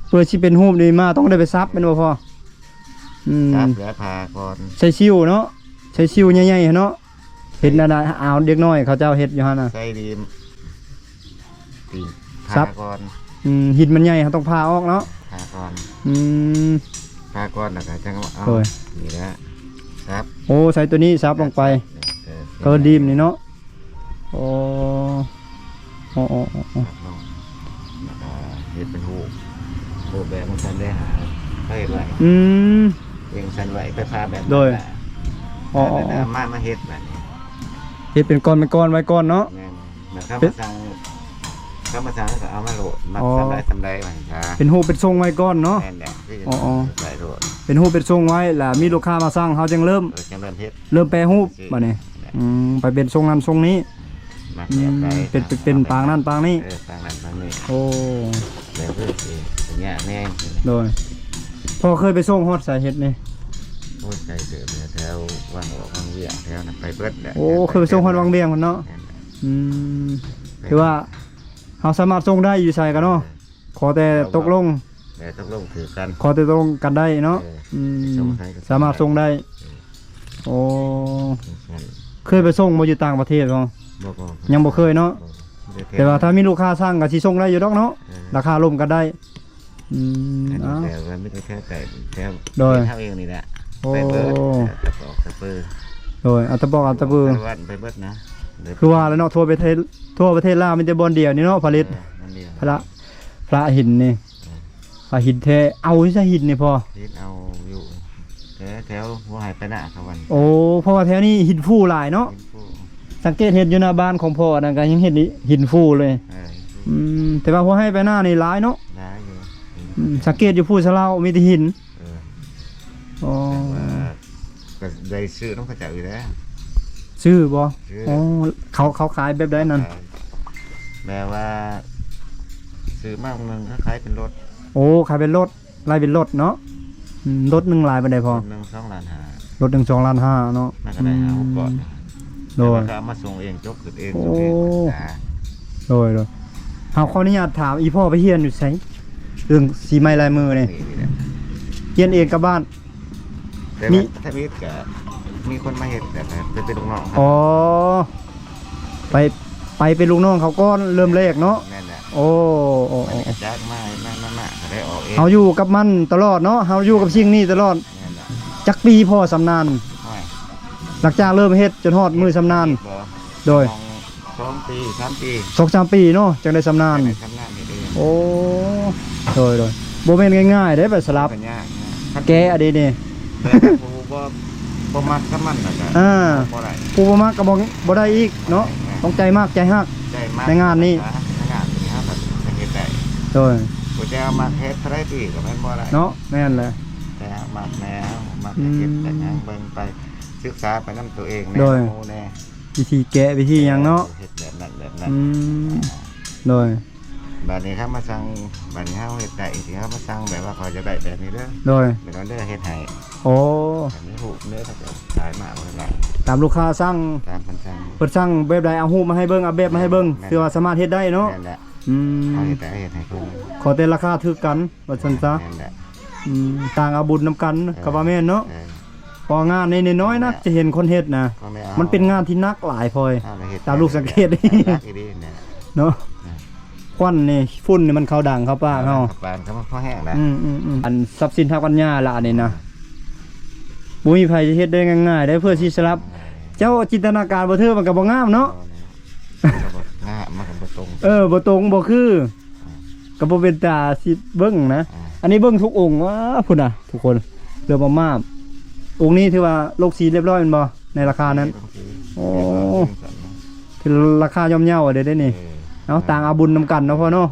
ເພື່ອຊິເປັນຮູບນີ້ມາ ຕ້ອງໄດ້ໄປສັບແມ່ນບໍ່ພໍ່? ອືມ ສັບແລ້ວຜ່າກ່ອນ ໃສ່ຊິ້ວເນາະ ໃສ່ຊິ້ວໃຫຍ່ໆຫັ້ນເນາະ. ເຮັດແນວໃດ? ເອົາເດັກນ້ອຍເຂົາເຈົ້າເຮັດຢູ່ຫັ້ນນະ ໃສ່ດີມ ຕີນ ສັບ ຜ່າກ່ອນ. ອືມ ຫີນມັນໃຫຍ່ ເຮົາຕ້ອງຜ່າອອກເນາະ ຜ່າກ່ອນ. ອືມ ຜ່າກ່ອນ ແລ້ວກໍຈັ່ງເອົາ ໂດຍ ນີ້ແຫຼະ ສັບ. ໂອ້ ໃສ່ຕົວນີ້ສັບລົງໄປ ເອີ ເອີ ເກີນດີມນີ້ເນາະ. ໂອ້ ໂອ້ ໂອ້ ໂອ້ ໂອ້ ແລ້ວກໍເຮັດເປັນຮູບ ຮູບແບບມັນຊັ້ນໄດ້ຫາ ເຂົາເຮັດໄວ້. ອືມ ເຮັດຊັ້ນໄວ້ ໄປຜ່າແບບ ໂດຍ ນັ້ນແຫຼະ. ອໍ ອໍ ອໍ ມາ ມາເຮັດບາດນີ້ ເຮັດເປັນກ້ອນເປັນກ້ອນໄວ້ກ່ອນເນາະ. ແມ່ນ ແລ້ວເຂົາມາສັ່ງ ເຂົາມາສັ່ງກໍເອົາມາໂລດ ມັກ ອໍ ສ່ຳໃດສ່ຳໃດວ່າຊັ້ນຊະ ເປັນຮູບເປັນຊົງໄວ້ກ່ອນເນາະ. ແມ່ນແຫຼະ ອໍ ອໍ ໄດ້ໂລດ ເປັນຮູບເປັນຊົງໄວ້ ແລ້ວມີລູກຄ້າມາສັ່ງ ເຮົາຈຶ່ງເລີ່ມ ເອີ ຈັ່ງເລີ່ມເຮັດ ເລີ່ມແປຮູບ ເອີ ບາດນີ້. ແມ່ນແຫຼະ ອືມ ໄປເປັນຊົງນັ້ນຊົງນີ້ ມັກແບບໃດ ອືມ ເປັນ ເປັນປາງນັ້ນປາງນີ້ ເອີ ປາງນັ້ນປາງນີ້. ໂອ້ ແລ້ວຄືຊິຍາກແດ່. ໂດຍ ພໍ່ເຄີຍໄປສົ່ງຮອດໃສເຮັດນີ້? ໂອ້ຍ ໄກເຕີບແຫຼະ ແຖວວັງອອກວັງວຽງແຖວນັ້ນໄປເບິດແຫຼະ. ໂອ້ ເຄີຍໄປສົ່ງຮອດວັງວຽງພຸ້ນເນາະ. ແມ່ນແຫຼະ ອືມ ແມ່ນແຫຼະ ຖືວ່າເຮົາສາມາດສົ່ງໄດ້ຢູ່ໃສກໍເນາະ ເອີ ຂໍແຕ່ຕົກລົງ ແຕ່ຕົກລົງຖືກກັນ ຂໍແຕ່ຕົກລົງກັນໄດ້ເນາະ. ເອີ ອືມ ສາມາດສົ່ງໄດ້. ເອີ ໂອ້ ເຄີຍໄປສົ່ງບໍ່ຢູ່ຕ່າງປະເທດບໍ່? ບໍ່ ຍັງບໍ່ເຄີຍເນາະ. ແຕ່ວ່າຖ້າມີລູກຄ້າສັ່ງກໍຊິສົ່ງໄດ້ຢູ່ດອກເນາະ. ເອີ ລາຄາລົມກັນໄດ້. ອືມ ເອົາ ແຕ່ວ່າມີແຕ່ແຖວໃກ້ແຖວ ໂດຍ ເຮົາເອງນີ້ແຫຼະ. ໂອ້ ໄປເບິດ ຕະປອກຕະເປີ ໂດຍ ເອົາຕະປອກເອົາຕະເປີ ໄປເບິດນະ. ຄືວ່າແຫຼະເນາະ ທົ່ວປະເທດ ທົ່ວປະເທດລາວມີແຕ່ບ່ອນດຽວນີ້ເນາະຜະລິດ ເອີ ບ່ອນດຽວ ພະລະ ພະລະຫີນນີ້. ເອີ ພະຫີນແທ້ ເອົາຢູ່ໃສຫີນນີ້ພໍ່? ຫີນເອົາຢູ່ແຖວ ແຖວຫົວໄຮ່ປາຍນາເຂົາວ່າ. ໂອ້ ເພາະວ່າແຖວນີ້ຫີນຟູຫຼາຍເນາະ. ຫີນຟູ ສັງເກດເຫັນຢູ່ໜ້າບ້ານຂອງພໍ່ນັ້ນກໍຍັງເຫັນຫີນຟູເລີຍ. ເອີ ຫີນຟູ ອືມ ແຕ່ວ່າຫົວໄຮ່ປາຍນານີ້ຫຼາຍເນາະ. ຫຼາຍຢູ່ ອືມ ສັງເກດຢູ່ພູສະເລົາມີແຕ່ຫີນ. ເອີ ອໍ ແຕ່ວ່າກໍໄດ້ຊື້ນຳເຂົາເຈົ້າຢູ່ແລ້ວ. ຊື້ບໍ່? ຊື້. ອໍ ເຂົາ ເຂົາຂາຍແບບໃດນັ້ນ? ຂາຍ ແບບວ່າຊື້ມາມື້ໜຶ່ງເຂົາຂາຍເປັນລົດ. ໂອ້ ຂາຍເປັນລົດ ໄລ່ເປັນລົດເນາະ. ອືມ ລົດໜຶ່ງຫຼາຍປານໃດພໍ່? ລົດໜຶ່ງສອງລ້ານຫ້າ. ລົດໜຶ່ງສອງລ້ານຫ້າເນາະ. ມັນກໍໄດ້ຫ້າຫົກກ້ອນ. ໂດຍ ແຕ່ວ່າເຂົາເອົາມາສົ່ງເອງ ຈົກຂຶ້ນເອງ ໂອ້ ສົ່ງເອງ. ໂດຍ ໂດຍ ເຮົາຂໍອະນຸຍາດຖາມ ອີ່ພໍ່ໄປຮຽນຢູ່ໃສ? ເລື່ອງສີໄມ້ລາຍມືນີ້ ນີ້ແຫຼະ ຮຽນເອງກັບບ້ານ. ແຕ່ວ່າ ມີ ທຳອິດກະມີຄົນມາເຮັດ ແຕ່ວ່າໄປເປັນລູກນ້ອງ. ອໍ ໄປ ໄປເປັນລູກນ້ອງເຂົາກ່ອນ ເລີ່ມແລກເນາະ. ແມ່ນແຫຼະ. ໂອ້ ໂອ້ ໂອ້ ຈັກມາ ມາ ມາ ມາ ກໍໄດ້ອອກເອງ. ເຮົາຢູ່ກັບມັນຕະຫຼອດເນາະ ເຮົາຢູ່ກັບສິ່ງນີ້ຕະຫຼອດ. ແມ່ນແຫຼະ. ຈັກປີພໍຊຳນານ? ໂອ້ຍ ຫຼັງຈາກເລີ່ມເຮັດຈົນຮອດມື້ຊຳນານ? ບໍ່ ໂດຍ ສອງ ສອງປີ ສາມປີ ສອງສາມປີເນາະ ຈັ່ງໄດ້ຊຳນານ. ຈັ່ງໄດ້ຊຳນານເຮັດເອງ. ໂອ້ ໂດຍ ໂດຍ ບໍ່ແມ່ນງ່າຍໆເດ້ ໄປສະຫຼັບ ກໍຍາກນະ ແກະອັນນີ້ນີ້ ແຕ່ຖ້າຜູ້ບໍ່ ບໍ່ມັກກັບມັນລະກະ ອ່າ ບໍ່ໄດ້ ຜູ້ບໍ່ມັກກໍບໍ່ ບໍ່ໄດ້ອີກເນາະ. ແມ່ນ ຕ້ອງໃຈມັກໃຈຮັກ ໃຈມັກ ໃນງານນີ້ ໃນງານນີ້ເຮົາກໍຈະເຮັດໄດ້. ໂດຍ ຜູ້ແຕ່ມັກເຮັດເທົ່າໃດປີກໍແມ່ນບໍ່ໄດ້ເນາະ. ແມ່ນແຫຼະ ແຕ່ມັກແນວ ມັກເຮັດ ອືມ ແຕ່ຫຍັງ ເບິ່ງໄປ ສຶກສາໄປນຳຕົວເອງແດ່ ໂດຍ ໝູ່ແດ່ ວິທີແກະ ວິທີຫຍັງເນາະ. ເອີ ເຮັດແບບນັ້ນແບບນັ້ນ. ອືມ ອ່າ ໂດຍ ບາດນີ້ເຂົາມາສັ່ງ ບາດນີ້ເຮົາເຮັດໄດ້ ທີ່ເຮົາມາສັ່ງແບບວ່າຂ້ອຍຢາກໄດ້ແບບນີ້ເດີ ໂດຍ ແບບນັ້ນເດີ ເຮັດໃຫ້. ໂອ້ ອັນນີ້ຮູບເດີ ເຂົາເຈົ້າຂາຍມາບໍ່ໄດ້ ຕາມລູກຄ້າສັ່ງ ຕາມເພິ່ນສັ່ງ ເພິ່ນສັ່ງແບບໃດ ເອົາຮູບມາໃຫ້ເບິ່ງ ເອົາແບບມາໃຫ້ເບິ່ງ ແມ່ນ ຖືວ່າສາມາດເຮັດໄດ້ເນາະ. ແມ່ນແຫຼະ. ອືມ ເຮົາເຮັດໄດ້ ເຮັດໃຫ້ເພິ່ນ ຂໍແຕ່ລາຄາຖືກກັນ ວ່າຊັ້ນຊະ. ແມ່ນແຫຼະ. ອືມ ຕ່າງເອົາບຸນນຳກັນ ເອີ ກໍວ່າແມ່ນເນາະ. ເອີ ເພາະງານນີ້ນ້ອຍໆນະ ແມ່ນແຫຼະ ຈະເຫັນຄົນເຮັດນະ. ກໍແມ່ນ ມັນເປັນງານທີ່ໜັກຫຼາຍພອຍ ເຮົາລະເຮັດ ຕາມລູກສັງເກດ ໜັກອີ່ຫຼີແຫຼະ ເນາະ. ອືມ ຄວັນນີ້ ຝຸ່ນນີ້ມັນເຂົ້າດັງເຂົ້າປາກເຮົາ ເຂົ້າປາກ ເຂົ້າ ມັນພໍແຫ້ງແລ້ວ. ອືມໆໆ ອັນຊັບສິນທາງປັນຍາລະອັນນີ້ນະ ບໍ່ມີໃຜຊິເຮັດໄດ້ງ່າຍໆໄດ້ ເພື່ອຊິສະຫຼັບ. ເຈົ້າຈິນຕະນາການບໍ່ຖືກ ມັນກໍບໍ່ງາມເນາະ. ເອີ ມັນກໍບໍ່ງາມ ມັນກໍບໍ່ຕົງ ເອີ ບໍ່ຕົງ ບໍ່ຄື ກໍບໍ່ເປັນຕາຊິເບິ່ງນະ. ອ່າ ອັນນີ້ເບິ່ງທຸກອົງ ວ້າ ພຸ້ນນະທຸກຄົນ ເລີ່ມມາບໆ. ອົງນີ້ຖືວ່າລົງສີຮຽບຮ້ອຍແມ່ນບໍ່ ໃນລາຄານັ້ນ? ໂອ້ ຖືລາຄາຍ່ອມເຍົາເດ້ ເດ້ນີ້. ເອີ ເອົາ ຕ່າງເອົາບຸນນຳກັນເນາະພໍ່ເນາະ.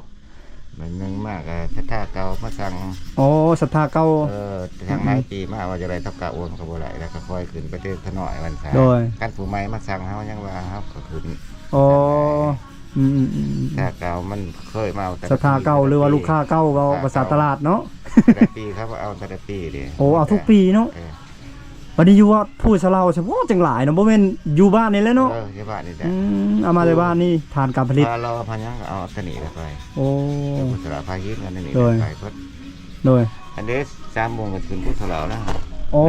ແມ່ນ ໜຶ່ງມາກໍສັດທາເກົ່າມາສັ່ງ. ໂອ້ ສັດທາເກົ່າ. ເອີ ທາງຫຼາຍປີມາວ່າຈະໄດ້ເທົ່າເກົ່າ ໂອນກໍບໍ່ໄດ້ ແລ້ວກໍຄ່ອຍຂຶ້ນໄປເທື່ອນ້ອຍວ່າຊັ້ນ. ໂດຍ ຄັນຜູ້ໃໝ່ມາສັ່ງເຮົາ ຍັງວ່າເຮົາກໍຂຶ້ນ. ອໍ ອືມໆໆໆ ຖ້າເກົ່າມັນເຄີຍມາເອົາແຕ່ ສັດທາເກົ່າ ຫຼືວ່າລູກຄ້າເກົ່າ ເວົ້າພາສາຕະຫຼາດເນາະ. ແຕ່ລະປີເຂົາກໍເອົາແຕ່ລະປີເດ້. ໂອ້ ເອົາທຸກປີເນາະ. ເອີ ບັດນີ້ຢູ່ວັດພູສະເລົາ ສະເພາະຈັ່ງຫຼາຍເນາະ ບໍ່ແມ່ນຢູ່ບ້ານນີ້ແຫຼະເນາະ? ເອີ ຢູ່ບ້ານນີ້ແຫຼະ. ອືມ ເອົາມາແຕ່ບ້ານນີ້ ຖານການຜະລິດ. ພາເລາ ພາຍັງກໍເອົາຕົວນີ້ແຫຼະໄປ. ໂອ້ ພູສະເລົາ ພາຫີນ ອັນນີ້ ໂດຍ ໄປເບິດ. ໂດຍ ອັນເດ ສາມໂມງກໍຂຶ້ນພູສະເລົາແລ້ວ. ໂອ້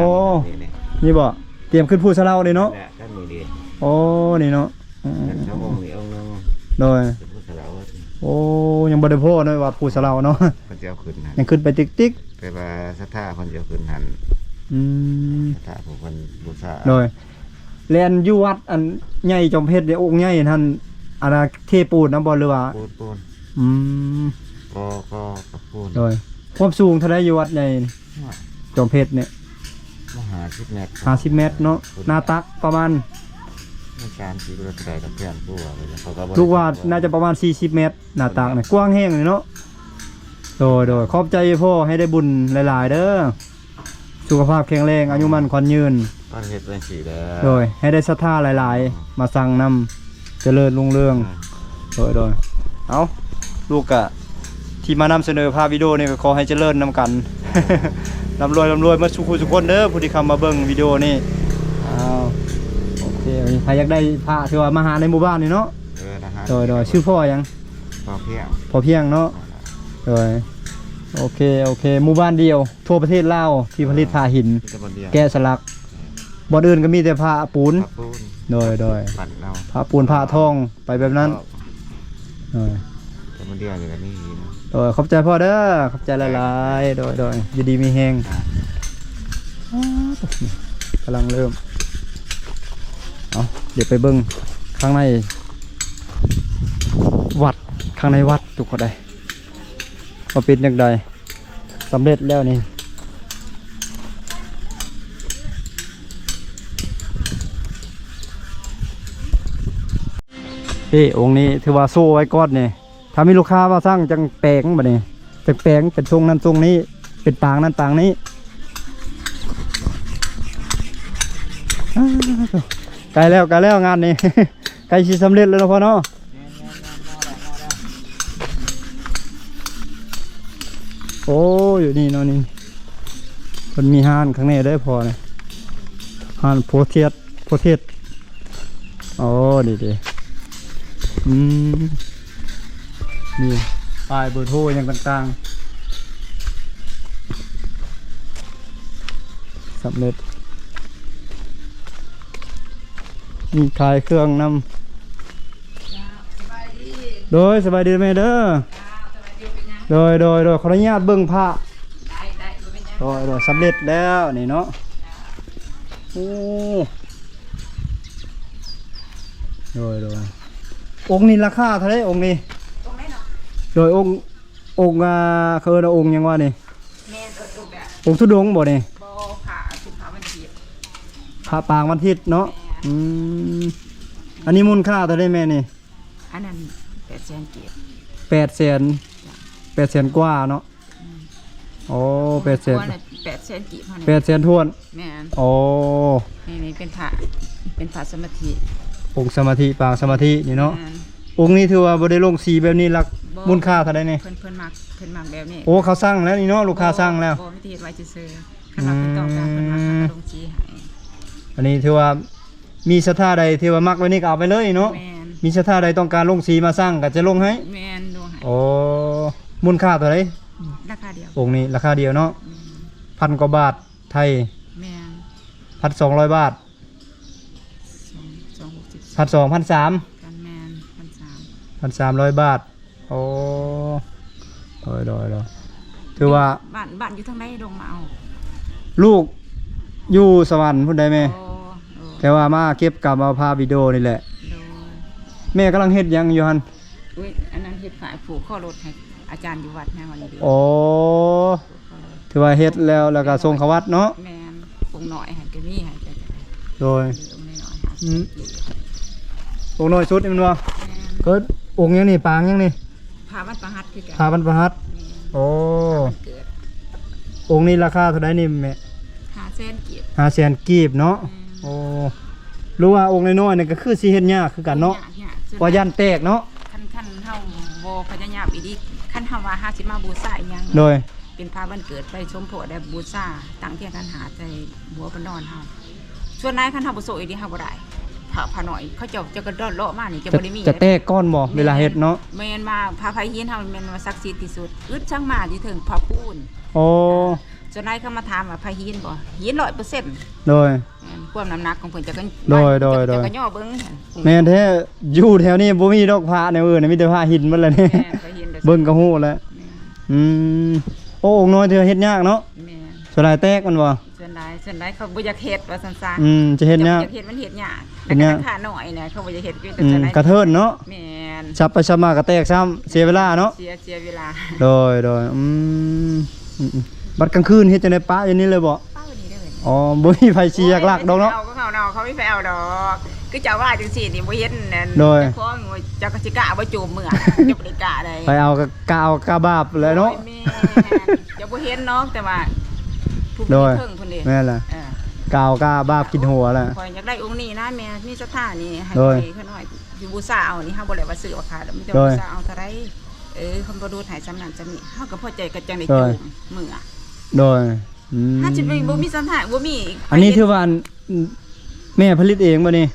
ນີ້ ນີ້ ນີ້ບໍ່? ຕຽມຂຶ້ນພູສະເລົານີ້ເນາະ? ແຫຼະ ຄັນນີ້ເດ. ໂອ້ ນີ້ເນາະ. ອືມ ສາມໂມງນີ້ອົງໜຶ່ງ. ໂດຍ ຂຶ້ນພູສະເລົາ. ໂອ້ ຍັງບໍ່ໄດ້ພໍ້ເນາະ ວັດພູສະເລົາເນາະ. ເພິ່ນຈະເອົາຂຶ້ນຫັ້ນ ຍັງຂຶ້ນໄປຕິກໆ. ແຕ່ວ່າສັດທາເພິ່ນຈະເອົາຂຶ້ນຫັ້ນ. ອືມ ສັດທາຜູ້ເພິ່ນບູຊາ. ໂດຍ ແລະ ຢູ່ວັດອັນໃຫຍ່ຈອມເພັດນີ້ ອົງໃຫຍ່ຫັ້ນ ອັນນະ ເທປູນນຳບໍ່ ຫຼືວ່າ? ປູນ ປູນ. ອືມ ກໍ ກໍ ກໍປູນ. ໂດຍ ຄວາມສູງເທົ່າໃດຢູ່ວັດໃຫຍ່ນີ້? ໂອ້ຍ ຈອມເພັດນີ້ ບໍ່ ຫ້າສິບແມັດ. ຫ້າສິບແມັດເນາະ. ໜ້າຕັກປະມານ ມັນສາມສິບ ຫຼືເທົ່າໃດກໍແມ່ນ ບໍ່ວ່າເຂົາກໍບໍ່ ລູກວ່າໜ້າຈະປະມານສີ່ສິບແມັດ ໜ້າຕັກນີ້ ກວ້າງແຮງເລີຍເນາະ. ໂດຍ ໂດຍ ຂອບໃຈພໍ່ ໃຫ້ໄດ້ບຸນຫຼາຍໆເດີ ສຸຂະພາບແຂງແຮງ ອາຍຸໝັ້ນຂວັນຍືນ. ເຮັດຈັ່ງຊີ້ແຫຼະ. ໂດຍ ໃຫ້ໄດ້ສັດທາຫຼາຍໆ ອືມ ມາສັ່ງນຳ ຈະເລີນຮຸ່ງເຮືອງ. ອືມ ໂດຍ ໂດຍ ເອົາ ລູກກະ ທີ່ມານຳສະເໜີພະວິດີໂອນີ້ ກໍຂໍໃຫ້ຈະເລີນນຳກັນ ອືມ ລ່ຳລວຍ ລ່ຳລວຍໝົດສູ່ຄູ່ສູ່ຄົນເດີ ຜູ້ທີ່ເຂົ້າມາເບິ່ງວິດີໂອນີ້. ອ້າວ ໂອເຄ ໃຜຢາກໄດ້ພະ ຖືວ່າມາຫາໃນໝູ່ບ້ານນີ້ເນາະ. ເອີ ໂດຍ ໂດຍ ຊື່ພໍ່ຫຍັງ? ພໍພຽງ. ພໍພຽງເນາະ. ໂດຍ ໂອເຄ ໂອເຄ ໝູ່ບ້ານດຽວທົ່ວປະເທດລາວທີ່ຜະລິດພະຫີນ ແກະສະຫຼັກ. ບ່ອນອື່ນກໍມີແຕ່ພະປູນ. ພະປູນ. ໂດຍ ໂດຍ ພະປູນ ພະທອງ ໄປແບບນັ້ນ. ໂດຍ ແຕ່ມັນດຽວນີ້ກໍມີຫີນ. ໂດຍ ຂອບໃຈພໍ່ເດີ ຂອບໃຈຫຼາຍໆ. ໂດຍ ໂດຍ ຢູ່ດີມີແຮງ. ອ່າ ກຳລັງເລີ່ມ. ເອົາ ດຽວໄປເບິ່ງຂ້າງໃນວັດ ຂ້າງໃນວັດ ທຸກຄົນເອີຍ ວ່າເປັນຈັ່ງໃດ. ສຳເລັດແລ້ວນີ້ ເອີ ອົງນີ້ຖືວ່າໂຊໄວ້ກ່ອນນີ້ ຖ້າມີລູກຄ້າມາສັ່ງຈັ່ງແປງບັດນີ້ ຈັ່ງແປງເປັນຊົງນັ້ນຊົງນີ້ ເປັນປາງນັ້ນປາງນີ້. ອ້າວ ໃກ້ແລ້ວ ໃກ້ແລ້ວງານນີ້ ໃກ້ຊິສຳເລັດແລ້ວເນາະພໍ່ເນາະ. ໂອ້ ຢູ່ນີ້ເນາະ ນີ້ເພິ່ນມີຮ້ານຂ້າງໃນເດີພໍ່ນີ້ ຮ້ານໂພເທດ ໂພເທດ. ໂອ້ ນີ້ເດ້ ອືມ ນີ້ປ້າຍເບີໂທຫຍັງຕ່າງໆ. ສຳເລັດ ມີຂາຍເຄື່ອງນຳ. ໂດຍ ສະບາຍດີແມ່ເດີ. ໂດຍ ໂດຍ ໂດຍ ຂໍອະນຸຍາດເບິ່ງພະ. ໂດຍ ໂດຍ ສຳເລັດແລ້ວນີ້ເນາະ. ໂອ້ ໂດຍ ໂດຍ ອົງນີ້ລາຄາເທົ່າໃດອົງນີ້? ອົງໃດເນາະ? ໂດຍ ອົງ ອົງ ອ່າ ເຂົາເອີ້ນວ່າອົງຫຍັງວະນີ້? ແມ່ນ ອົງທຸດົງບໍ່ນີ້? ບໍ່ ພະ ພະວັນທິດ ພະປາງວັນທິດເນາະ. ແມ່ນ ອືມ ອັນນີ້ມູນຄ່າເທົ່າໃດແມ່ນີ້? ອັນນັ້ນແປດແສນກີບ. ແປດແສນ ແປດແສນກວ່າເນາະ. ອືມ ໂອ້ ແປດແສນ ແປດແສນກີບຫັ້ນ ແປດແສນຖ້ວນ. ແມ່ນ ໂອ້ ນີ້ ນີ້ເປັນພະ ເປັນພະສະມາທິ ອົງສະມາທິ ປາງສະມາທິນີ້ເນາະ. ແມ່ນ ອົງນີ້ຖືວ່າບໍ່ໄດ້ລົງສີແບບນີ້ ລາຄາ ບໍ່ ມູນຄ່າເທົ່າໃດນີ້? ເພິ່ນ ເພິ່ນມັກ ເພິ່ນມັກແບບນີ້. ໂອ້ ເຂົາສັ່ງແລ້ວນີ້ເນາະ ລູກຄ້າສັ່ງແລ້ວ. ບໍ່ ບໍ່ ມີແຕ່ເຮັດໄວ້ຊື່ໆ ຄັນວ່າເພິ່ນຕ້ອງການ ອືມ ເພິ່ນມັກ ເພິ່ນກໍລົງສີໃຫ້. ອັນນີ້ຖືວ່າມີສັດທາໃດທີ່ວ່າມັກແບບນີ້ກໍເອົາໄປເລີຍເນາະ. ແມ່ນ ມີສັດທາໃດຕ້ອງການລົງສີມາສັ່ງກໍຈະລົງໃຫ້. ແມ່ນ ລົງໃຫ້. ໂອ້ ມູນຄ່າເທົ່າໃດ? ລາຄາດຽວ ອົງນີ້ລາຄາດຽວເນາະ. ແມ່ນ ພັນກວ່າບາດໄທ. ແມ່ນ ພັນສອງຮ້ອຍບາດ. ສອງ ສອງ ຫົກສິບ ພັນສອງ ພັນສາມ ກັນ. ແມ່ນ ພັນສາມ ພັນສາມຮ້ອຍບາດ. ໂອ້ ໂດຍ ໂດຍ ໂດຍ ຖືວ່າ ບ້ານ ບ້ານຢູ່ທາງໃດ? ລົງມາເອົາ ລູກຢູ່ສະຫວັນພຸ້ນໃດແມ່. ໂອ້ ໂອ້ ແຕ່ວ່າມາເກັບກຳເອົາພາບວິດີໂອນີ້ແຫຼະ. ໂດຍ ແມ່ກຳລັງເຮັດຫຍັງຢູ່ຫັ້ນ? ອຸ້ຍ ອັນນັ້ນເຮັດຝາຍຜູກຄໍລົດໃຫ້ອາຈານຢູ່ວັດໃນວັນນີ້ເດ. ໂອ້ ຖືວ່າເຮັດແລ້ວ ແລ້ວກໍສົ່ງເຂົ້າວັດເນາະ. ແມ່ນ ອົງນ້ອຍຫັ້ນກໍມີໃຫ້. ໂດຍ ອົງນ້ອຍໆ ອືມ ອົງນ້ອຍສຸດນີ້ແມ່ນບໍ່? ແມ່ນ ກໍອົງຫຍັງນີ້ ປາງຫຍັງນີ້? ພະວັນພະຫັດຄືກັນ. ພະວັນພະຫັດ. ແມ່ນ ໂອ້ ວັນເກີດ. ອົງນີ້ລາຄາເທົ່າໃດນີ້ແມ່? ຫ້າແສນກີບ. ຫ້າແສນກີບເນາະ. ແມ່ນ ໂອ້ ຫຼືວ່າອົງນ້ອຍໆນີ້ກໍຄືຊິເຮັດຍາກຄືກັນເນາະ. ເຮັດຍາກ ຍາກ ວ່າຢ້ານແຕກເນາະ. ຄັນ ຄັນເຮົາບໍ່ພະຍາຍາມອີ່ຫຼີ ຄັນເຮົາວ່າເຮົາຊິມາບູຊາອີ່ຫຍັງ ໂດຍ ເປັນພະວັນເກີດໄປສົມໂພດ ແລະ ບູຊາ ຕັ້ງທຽນຂັນຫ້າໃສ່ຫົວເພິ່ນນອນເຮົາ. ສ່ວນຫຼາຍຄັນເຮົາບໍ່ໂຊກອີ່ຫຼີ ເຮົາບໍ່ໄດ້. ພະ ພະນ້ອຍເຂົາເຈົ້າ ເຈົ້າກໍເລາະມານີ້ ຈະ ຈະບໍ່ໄດ້ມີ ຈະແຕກກ່ອນບໍ່ ເວລາເຮັດເນາະ? ແມ່ນວ່າພະໄພຫີນເຮົາແມ່ນວ່າສັກສິດທີ່ສຸດ. ອຶດສັງມາຢູ່ເທິງພະພູນ. ໂອ້ ສ່ວນຫຼາຍເຂົາມາຖາມວ່າພະຫີນບໍ່? ຫີນຮ້ອຍເປີເຊັນ. ໂດຍ ແມ່ນ ຄວາມນ້ຳໜັກຂອງເພິ່ນ ເຈົ້າກໍ ໂດຍ ໂດຍ ເຈົ້າກໍຍໍເບິ່ງ. ແມ່ນແທ້ ຢູ່ແຖວນີ້ບໍ່ມີດອກພະແນວອື່ນນະ ມີແຕ່ພະຫີນໝົດແຫຼະນີ້. ແມ່ນ ພະຫີນ ເບິ່ງກໍຮູ້ແຫຼະ. ແມ່ນ ອືມ ໂອ້ ອົງນ້ອຍເທື່ອເຮັດຍາກເນາະ. ແມ່ນ ສ່ວນຫຼາຍແຕກແມ່ນບໍ່? ສ່ວນຫຼາຍ ສ່ວນຫຼາຍເຂົາບໍ່ຢາກເຮັດວ່າຊັ້ນຊະ. ອືມ ຈະເຮັດຍາກ ເຮັດມັນເຮັດຍາກ. ເຮັດຍາກ ແຕ່ກະຖ້ານ້ອຍນະ ເຂົາບໍ່ຢາກເຮັດ. ອືມ ກະເທີນເນາະ. ແມ່ນ ສັບໄປສັບມາກໍແຕກຊ້ຳ ເສຍເວລາເນາະ. ເສຍ ເສຍເວລາ. ໂດຍ ໂດຍ ອືມ ອືມ ອືມ. ບັດກາງຄືນເຮັດຈັ່ງໃດ ປະຢູ່ນີ້ເລີຍບໍ່? ປະຢູ່ນີ້ເລີຍ. ອໍ ບໍ່ມີໃຜຊິຢາກລັກດອກເນາະ. ເຂົາ ເຂົາເນາະ ເຂົາມີໃຜເອົາດອກ. ຄືເຈົ້າວ່າຈັ່ງຊີ້ນີ້ ບໍ່ເຫັນນັ້ນ ໂດຍ ເຈົ້າຂອງ ເຈົ້າກໍຊິກ້າບໍ່ໂຈມເມືອ ເຈົ້າບໍ່ໄດ້ກ້າໃດ. ໃຜເອົາກໍກ້າເອົາ ກ້າບາບແຫຼະເນາະ. ໂດຍ ແມ່ນ ເຈົ້າບໍ່ເຫັນເນາະ ແຕ່ວ່າຜູ້ ໂດຍ ເທິງພຸ້ນເດ້. ແມ່ນລະ ເອີ ກ້າເອົາ ກ້າບາບກິນຫົວລະ. ຂ້ອຍຢາກໄດ້ອົງນີ້ນະແມ່ ມີສັດທານີ້ໃຫ້ ໂດຍ ຂ້ອຍໜ້ອຍ ຢູ່ບູຊາເອົານີ້ ເຮົາບໍ່ໄດ້ວ່າຊື້ວ່າຂາຍດອກ ມີແຕ່ ໂດຍ ບູຊາເອົາເທົ່າໃດ. ເອີ ຄັນບໍ່ດູດໃຫ້ສ່ຳນັ້ນສ່ຳນີ້ ເຮົາກໍພໍໃຈ ກໍຈັ່ງໄດ້ ໂດຍ ໂຈມເມືອ. ໂດຍ ອືມ ຫາຊິໄປບໍ່ມີສັນທະ ບໍ່ມີ. ອັນນີ້ຖືວ່າ ແມ່ຜະລິດເອງບໍ່ນີ້?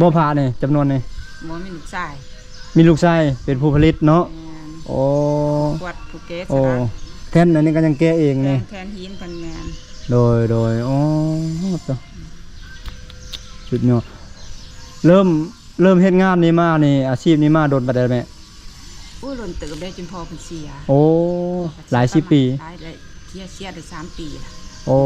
ບໍ່ ພະນີ້ ຈຳນວນນີ້? ບໍ່ ມີລູກຊາຍ. ມີລູກຊາຍເປັນຜູ້ຜະລິດເນາະ. ແມ່ນ ໂອ້ ກວດຜູ້ແກະສະດາ. ໂອ້ ແທ່ນອັນນີ້ກໍຍັງແກະເອງນີ້. ແທ່ນ ແທ່ນຫີນເພິ່ນ. ແມ່ນ ໂດຍ ໂດຍ. ໂອ້ ສຸດຍອດ. ເລີ່ມ ເລີ່ມເຮັດງານນີ້ມານີ້ ອາຊີບນີ້ມາດົນປານໃດແມ່? ໂອ້ຍ ດົນເຕີບແລ້ວ ຈົນພໍ່ເພິ່ນເສຍ. ໂອ້ ຫຼາຍສິບປີ. ຫຼາຍ ໄດ້ເສຍ ເສຍໄດ້ສາມປີລະ. ໂອ້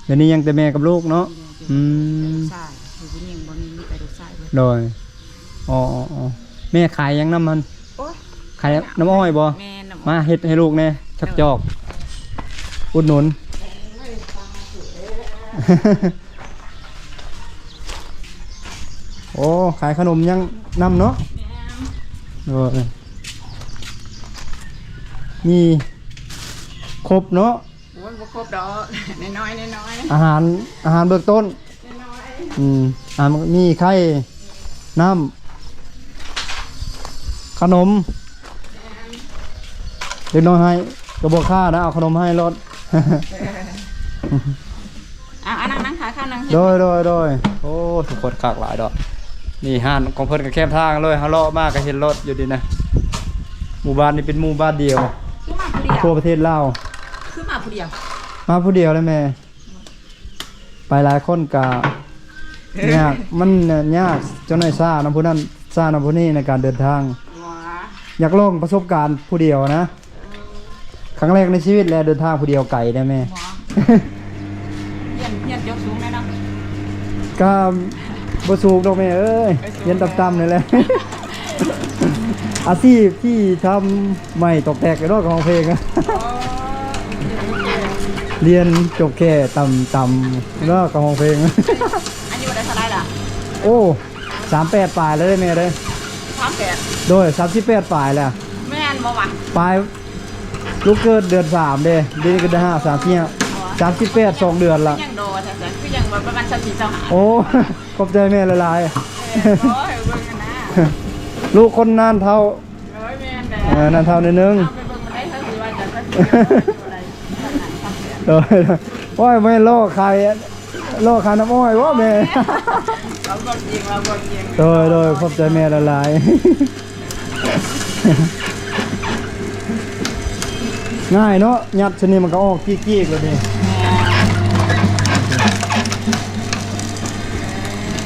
ດຽວນີ້ຍັງແຕ່ແມ່ກັບລູກເນາະ. ອືມ ລູກຊາຍ ຜູ້ຍິງບໍ່ມີ ມີແຕ່ລູກຊາຍເບິດ. ໂດຍ ອໍໆໆ. ແມ່ຂາຍຫຍັງນຳຫັ້ນ? ໂອ້ຍ ຂາຍນ້ຳອ້ອຍບໍ່? ແມ່ນ ນ້ຳອ້ອຍ. ມາເຮັດໃຫ້ລູກແດ່ ຈັກຈອກ ອຸດໜູນ. ໂອ້ ຂາຍຂະໜົມຫຍັງນຳເນາະ. ແມ່ນ ໂດຍ ມີຄົບເນາະ. ໂອ້ຍ ບໍ່ຄົບດອກ ນ້ອຍໆ ນ້ອຍໆ. ອາຫານ ອາຫານເບື້ອງຕົ້ນ ນ້ອຍໆ. ອືມ ອາ ມີໄຂ່ ນ້ຳ ຂະໜົມ. ແມ່ນ ເດັກນ້ອຍໃຫ້ກໍບໍ່ຄ້ານະ ເອົາຂະໜົມໃຫ້ໂລດ. ເອີ ເອົາ ເອົາ ນັ່ງ ນັ່ງ ຂາຂ້າວ ນັ່ງ. ໂດຍ ໂດຍ ໂດຍ. ໂອ້ ທຸກຄົນຄັກຫຼາຍດອກ. ນີ້ຮ້ານຂອງເພິ່ນກໍແຄມທາງເລີຍ ເຮົາເລາະມາກໍເຫັນໂລດຢູ່ນີ້ນະ. ໝູ່ບ້ານນີ້ເປັນໝູ່ບ້ານດຽວ ຄືມາຜູ້ດຽວ ທົ່ວປະເທດລາວ. ຄືມາຜູ້ດຽວ? ມາຜູ້ດຽວເລີຍແມ່. ໄປຫຼາຍຄົນກະຍາກ ມັນຍາກ ເຈົ້າໜ້ອຍຊ້ານຳຜູ້ນັ້ນ ຊ້ານຳຜູ້ນີ້ໃນການເດີນທາງ. ຢາກລອງປະສົບການຜູ້ດຽວນະ. ຄັ້ງແລກໃນຊີວິດແຫຼະ ເດີນທາງຜູ້ດຽວໄກເດ້ແມ່. ຮຽນ ຮຽນຈົບສູງແລ້ວເນາະ? ກະບໍ່ສູງດອກແມ່ເອີຍ ຮຽນຕ່ຳໆນີ້ແຫຼະ. ອາຊີບທີ່ທຳ ໄມ້ຕອກແຕກເນາະ ກະຮ້ອງເພງ. ຮຽນຈົບແຄ່ຕ່ຳໆເນາະ ກະຮ້ອງເພງ. ອາຍຸໄດ້ເທົ່າໃດລະ? ໂອ້ ສາມແປດປາຍແລ້ວເດ້ແມ່ເດ້. ສາມແປດ? ໂດຍ ສາມສິບແປດປາຍແລ້ວ. ແມ່ນບໍ່ວະ? ປາຍ ລູກເກີດເດືອນສາມເດ້ ດຽວນີ້ກໍເດືອນຫ້າ ສາມ ສີ່ ຫ້າ ສາມສິບແປດ ສອງເດືອນລະ. ຍັງໂດແທ້ ຄືຍັງວ່າປະມານຊາວສີ່ ຊາວຫ້າ. ໂອ້ ຂອບໃຈແມ່ຫຼາຍໆ. ເອີ ຂໍໃຫ້ເບິ່ງຫັ້ນນະ ລູກຄົນນານເຖົ້າ. ໂດຍ ແມ່ນແຫຼະ ເອີ ນານເຖົ້າໜ້ອຍໜຶ່ງ. ເອົາໄປເບິ່ງບໍ່ໄດ້ ເຂົາຊິວ່າຈະ ໂດຍ ໂອ້ຍ ແມ່ນລໍ້ຂາຍ ລໍ້ຂາຍນ້ຳອ້ອຍບໍ່ແມ່? ເວົ້າຄວາມຈິງ ເວົ້າຄວາມຈິງ. ໂດຍ ໂດຍ ຂອບໃຈແມ່ຫຼາຍໆ. ງ່າຍເນາະ ຍັດຊະນີ້ມັນກໍອອກກີກໆແລ້ວນີ້.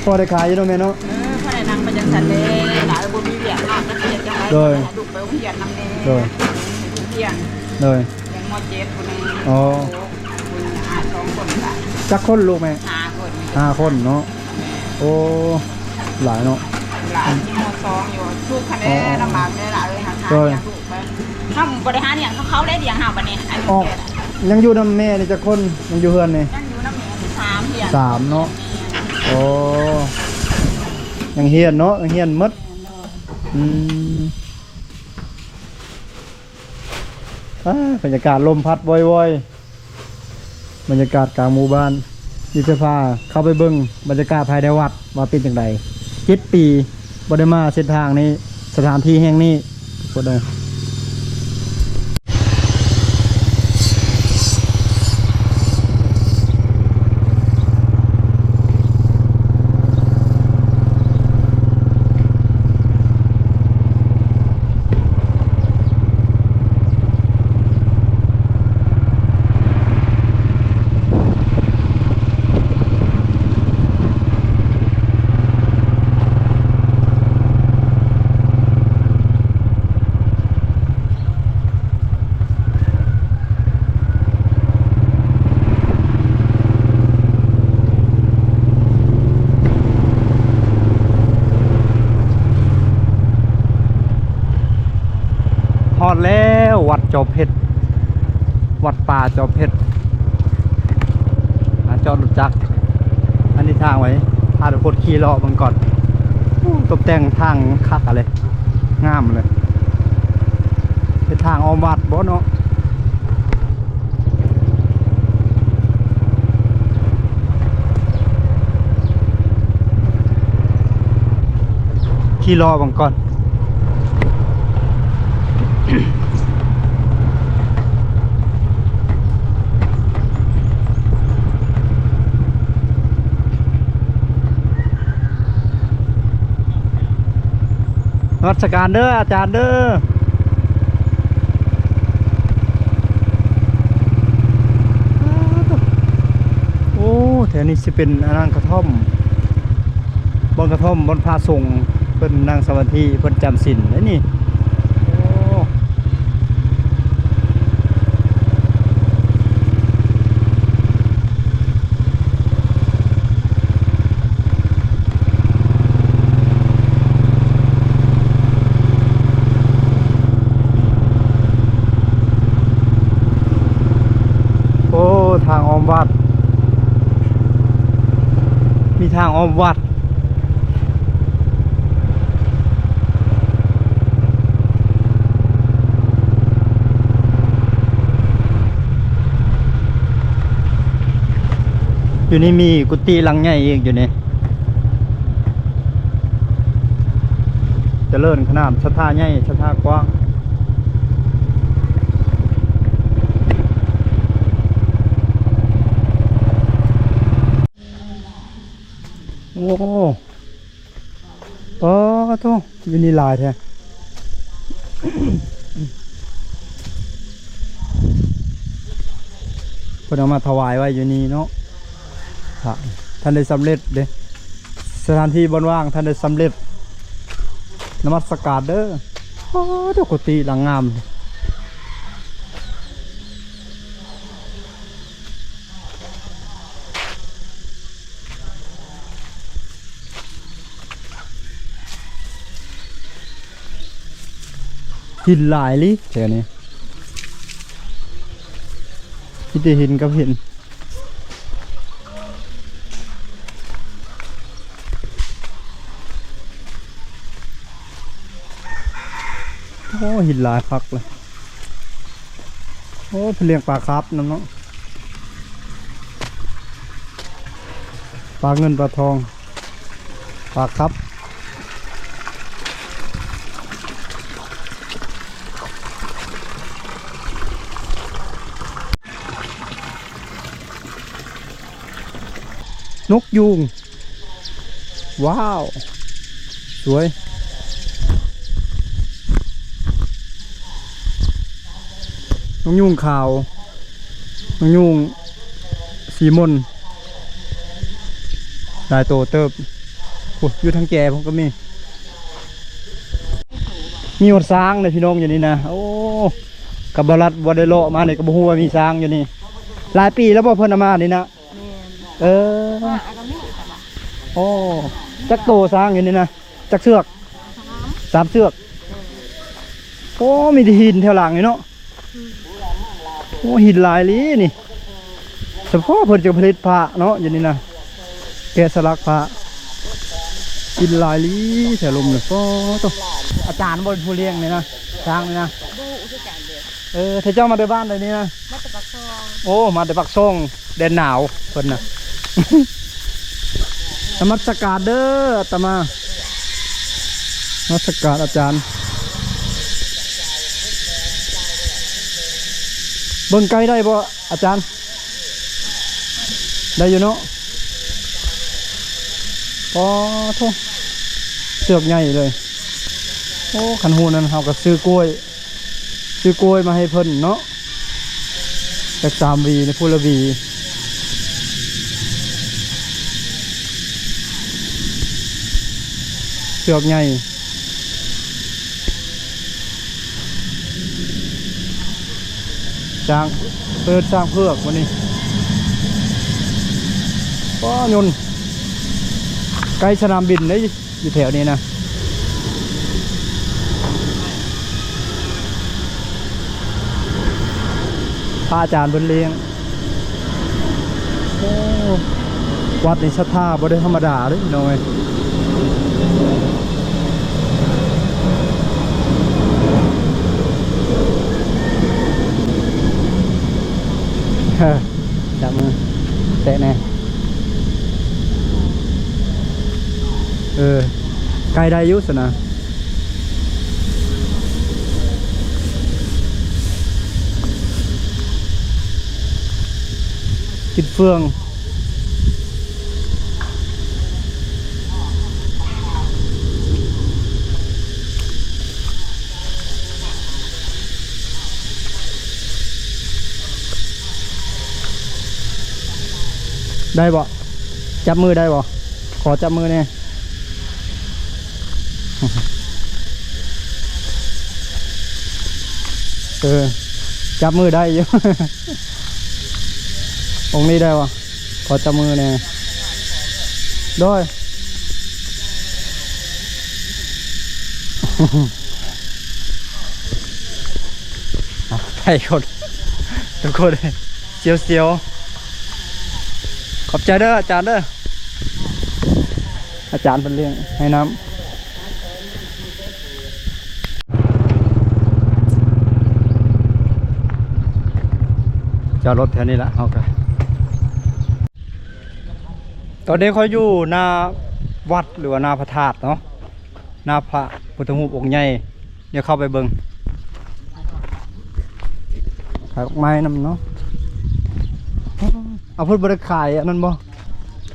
ພໍໄດ້ຂາຍຢູ່ເນາະແມ່ເນາະ. ເອີ ພໍໄດ້ນັ່ງໄປຈັ່ງຊັ້ນເດ້ ຫຼາຍບໍ່ມີວຽກງານ ຈັກເຮັດຈັ່ງໃດ. ໂດຍ ໃຫ້ລູກໄປໂຮງຮຽນນຳແດ່. ໂດຍ ຮຽນ ໂດຍ ຮຽນ ມໍເຈັດ ຜູ້ໜຶ່ງ. ອໍ ຜູ້ໜຶ່ງ ອ່າ ສອງຄົນລະ. ຈັກຄົນລູກແມ່? ຫ້າຄົນ. ຫ້າຄົນເນາະ. ໂອ້ ຫຼາຍເນາະ. ຫຼາຍ ຍັງ ມໍສອງ ຢູ່ ທຸກຄະແນນ. ອໍ ລຳບາກແດ່ຫຼາຍເລີຍ ຫາ ໂດຍ ລ້ຽງລູກໄປ. ເຮົາບໍ່ໄດ້ຫາລ້ຽງເຂົາ ເຂົາໄດ້ລ້ຽງເຮົາບັດນີ້. ອອກ ຍັງຢູ່ນຳແມ່ນີ້ຈັກຄົນ? ຍັງຢູ່ເຮືອນນີ້ ຍັງຢູ່ນຳແມ່ສາມ ສາມເນາະ. ໂອ້ ຍັງຮຽນເນາະ ຍັງຮຽນໝົດ. ອືມ ອ່າ ບັນຍາກາດລົມພັດວອຍໆ ບັນຍາກາດກາງໝູ່ບ້ານ. ດຽວຈະພາເຂົ້າໄປເບິ່ງບັນຍາກາດພາຍໃນວັດວ່າເປັນຈັ່ງໃດ. ເຈັດປີບໍ່ໄດ້ມາເສັ້ນທາງນີ້ ສະຖານທີ່ແຫ່ງນີ້ ທຸກຄົນເອີຍ. ຈອມເພັດ ວັດປ່າຈອມເພັດ ມາຈອດລົດຈັກ ອັນນີ້ທາງໄວ້ ພາທຸກຄົນຂີ່ເລາະເບິ່ງກ່ອນ. ໂອ້ ຕົບແຕ່ງທາງຄັກເລີຍ ງາມເລີຍ ເປັນທາງອ້ອມວັດບໍ່ເນາະ? ຂີ່ເລາະເບິ່ງກ່ອນ. ນະມັດສະການເດີອາຈານເດີ. ໂອ້ ແຖວນີ້ຊິເປັນອັນນັ້ນ ກະທ່ອມ ບ່ອນກະທ່ອມ ບ່ອນພະສົງເພິ່ນນັ່ງສະມາທິ ເພິ່ນຈຳສິນເດ້ນີ້. ໂອ້ ໂອ້ ທາງອ້ອມວັດ ມີທາງອ້ອມວັດ. ຢູ່ນີ້ມີກຸຕິຫຼັງໃຫຍ່ອີກຢູ່ນີ້ ຈະເລີນຂະໜາດ ສັດທາໃຫຍ່ ສັດທາກວ້າງ. ໂອ້ ປາໂທ້ ຢູ່ນີ້ຫຼາຍແທ້ ເພິ່ນເອົາມາຖວາຍໄວ້ຢູ່ນີ້ເນາະ. ພະ ທ່ານໄດ້ສຳເລັດເດ້ ສະຖານທີ່ບ່ອນວ່າງ ທ່ານໄດ້ສຳເລັດ ນະມັດສະການເດີ. ໂອ້ ເຈົ້າກຸຕິຫຼັງງາມ ຫີນຫຼາຍອີ່ຫຼີແຖວນີ້ ມີແຕ່ຫີນກັບຫີນ. ໂອ້ ຫີນຫຼາຍຄັກເລີຍ. ໂອ້ ເພິ່ນລ້ຽງປາຄາບນຳເນາະ ປາເງິນປາທອງ ປາຄາບ. ນົກຢູງ ວ້າວ ສວຍ ນົກຍູງຂາວ ນົກຍູງສີມົນ ຫຼາຍໂຕເຕີບ. ໂອ້ ຢູ່ທາງແຈພຸ້ນກໍມີ ມີຮອດຊ້າງເດ້ພີ່ນ້ອງຢູ່ນີ້ນະ. ໂອ້ ກັບບໍ່ລັດບໍ່ໄດ້ເລາະມານີ້ກໍບໍ່ຮູ້ວ່າມີຊ້າງຢູ່ນີ້. ຫຼາຍປີແລ້ວບໍ່ເພິ່ນເອົາມານີ້ນະ? ແມ່ນ ເອີ ວ່າກໍມີອີກແລ້ວ. ໂອ້ ຈັກໂຕຊ້າງຢູ່ນີ້ນະ? ຈັກເຊືອກ? ສາມ ສາມເຊືອກ. ເອີ ໂອ້ ມີແຕ່ຫີນແຖວຫຼັງນີ້ເນາະ. ອືມ ໂອ້ ຫີນຫຼາຍອີ່ຫຼີນີ້ ສະເພາະເພິ່ນຈະຜະລິດພະເນາະ ຢູ່ນີ້ນະ ແກະສະຫຼັກພະ. ຫີນຫຼາຍອີ່ຫຼີແຖວລຸ່ມນີ້. ໂອ້ ໂທ້ ອາຈານບໍ່ເປັນຜູ້ລ້ຽງນີ້ນະ ຊ້າງນີ້ນະ? ບໍ່ຮູ້ຄືກັນເດ້. ເອີ ເຂົາເຈົ້າມາແຕ່ບ້ານໃດນີ້ນະ? ມາແຕ່ປາກຊ່ອງ. ໂອ້ ມາແຕ່ປາກຊ່ອງ ແດນໜາວເພິ່ນນະ. ນະມັດສະການເດີອາດຕະມາ ນະມັດສະການອາຈານ. ເບິ່ງໄກໄດ້ບໍ່ອາຈານ? ໄດ້ຢູ່ເນາະ. ປາໂທ້ ເຊືອກໃຫຍ່ເລີຍ. ໂອ້ ຄັນຮູ້ນັ້ນເຮົາກໍຊື້ກ້ວຍ ຊື້ກ້ວຍມາໃຫ້ເພິ່ນເນາະ ຈັກສາມຫວີ ໃນຜູ້ລະຫວີ. ເຊືອກໃຫຍ່ ຊ້າງ ເອີ້ນຊ້າງເຜືອກມື້ນີ້. ປ້າ ຍົນ ໃກ້ສະໜາມບິນເດ້ ຢູ່ແຖວນີ້ນະ. ພະອາຈານເພິ່ນລ້ຽງ. ໂອ້ ວັດນີ້ສັດທາບໍ່ໄດ້ທຳມະດາເດ້ພີ່ນ້ອງເອີຍ. ຈັບມືແຕະແດ່. ເອີ ໄກ່ໄດ້ຢູ່ຊັ້ນນະ. ກິນເຟືອງ ໄດ້ບໍ່? ຈັບມືໄດ້ບໍ່? ຂໍຈັບມືແດ່. ເອີ ຈັບມືໄດ້ຢູ່. ອົງນີ້ໄດ້ບໍ່? ຂໍຈັບມືແດ່. ໂດຍ. ໄປຄົນ ທຸກຄົນ ສຽວໆ. ຂອບໃຈເດີອາຈານເດີ. ອາຈານເພິ່ນລ້ຽງໃຫ້ນ້ຳ. ຈອດລົດແຖວນີ້ລະ ເຮົາກະ ຕອນນີ້ຂ້ອຍຢູ່ໜ້າວັດ ຫຼືວ່າໜ້າພະທາດເນາະ ໜ້າພະພຸດທະຮູບອົງໃຫຍ່. ດຽວເຂົ້າໄປເບິ່ງ ຂາຍດອກໄມ້ນຳເນາະ. ເອົາ ເພິ່ນບໍ່ໄດ້ຂາຍອັນນັ້ນບໍ່?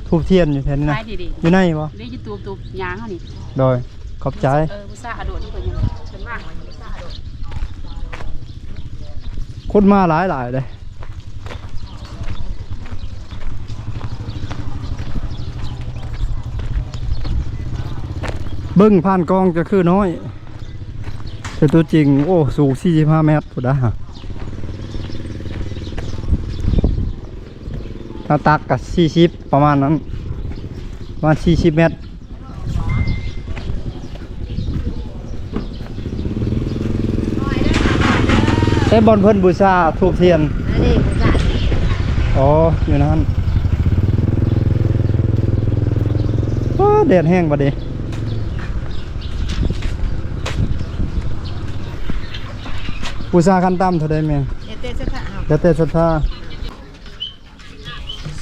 ທູບທຽນຢູ່ແຖວນີ້ນະ? ຂາຍດີໆ ຢູ່ໃນບໍ່? ນີ້ຢູ່ຕູບໆ ຍ່າງເຮົານີ້. ໂດຍ ຂອບໃຈ. ເອີ ຜູ້ສາວອາໂດດນີ້ກໍຍັງ ເພິ່ນວ່າງໄວ້ ຜູ້ສາວອາໂດດ. ຄົນມາຫຼາຍໆເດ້. ເບິ່ງຜ່ານກ້ອງຈະຄືນ້ອຍ ແຕ່ຕົວຈິງ ໂອ້ ສູງສີ່ສິບຫ້າແມັດພຸ້ນດາ. ໜ້າຕັກກະສີ່ສິບ ປະມານນັ້ນ ປະມານສີ່ສິບແມັດ. ແຕ່ບ່ອນເພິ່ນບູຊາທູບທຽນ. ອັນນີ້ບູຊາ. ອໍ ຢູ່ນັ້ນ. ວ້າ ແດດແຮງບັດນີ້. ບູຊາຂັ້ນຕ່ຳເທົ່າໃດແມ່? ແລ້ວແຕ່ສັດທາເຮົາ ແລ້ວແຕ່ສັດທາ.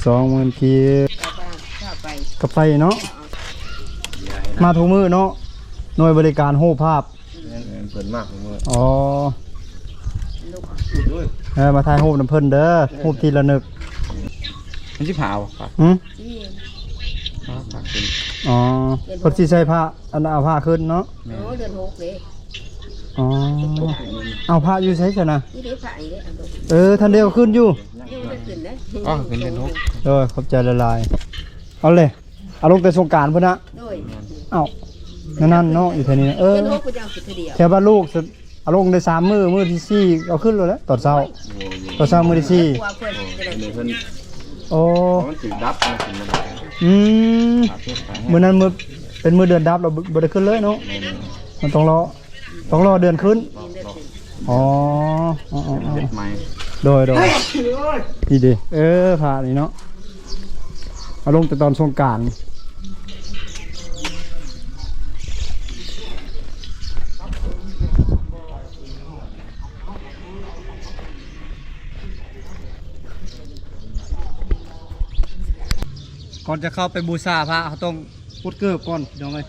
ສອງໝື່ນກີບ. ກະໄປເນາະ ມາທຸກມື້ເນາະ ໜ່ວຍບໍລິການຮູບພາບ. ແມ່ນ ເພິ່ນມາທຸກມື້. ອໍ ເອີ ມາຖ່າຍຮູບນຳເພິ່ນເດີ ຮູບທີ່ລະນຶກ. ມັນຊິພາບໍ່? ຫື? ອໍ ເພິ່ນຊິໃສ່ຜ້າ ອັນ ເອົາຜ້າຂຶ້ນເນາະ. ແມ່ນ ໂອ້ ເດືອນຫົກເດ້. ອໍ ເອົາພະຢູ່ໃສຊັ້ນນະ? ນີ້ເດ້ພະນີ້ເດ້. ເອີ ທ່ານໄດ້ເອົາຂຶ້ນຢູ່. ຍັງບໍ່ໄດ້ຂຶ້ນເດ້. ອໍ ຂຶ້ນເດືອນຫົກ. ໂດຍ ຂອບໃຈຫຼາຍໆ. ເອົາເລີຍ ເອົາລົງແຕ່ສົງການພຸ້ນນະ. ໂດຍ ເອົາ ນັ້ນໆເນາະ ຢູ່ແຖວນີ້ນະ. ເອີ ເດືອນຫົກເພິ່ນຈະເອົາຂຶ້ນເທື່ອດຽວ. ແຖວບ້ານລູກ ເອົາລົງໄດ້ສາມມື້ ມື້ທີສີ່ເອົາຂຶ້ນໂລດແຫຼະ ຕອນເຊົ້າ. ຕອນເຊົ້າມື້ທີສີ່. ໂອ້ ມັນຖືກດັບນະ. ອືມ ມື້ນັ້ນມື້ ເປັນມື້ເດືອນດັບ ເຮົາບໍ່ໄດ້ຂຶ້ນເລີຍເນາະ. ແມ່ນ ມັນຕ້ອງລໍ ຕ້ອງລໍເດືອນຂຶ້ນ. ອໍ ເຮັດໃໝ່. ໂດຍໆ ນີ້ເດ້ ເອີ ພະນີ້ເນາະ ເອົາລົງແຕ່ຕອນສົງການ. ກ່ອນຈະເຂົ້າໄປບູຊາພະ ເຮົາຕ້ອງປົດເກີບກ່ອນ ພີ່ນ້ອງເອີຍ.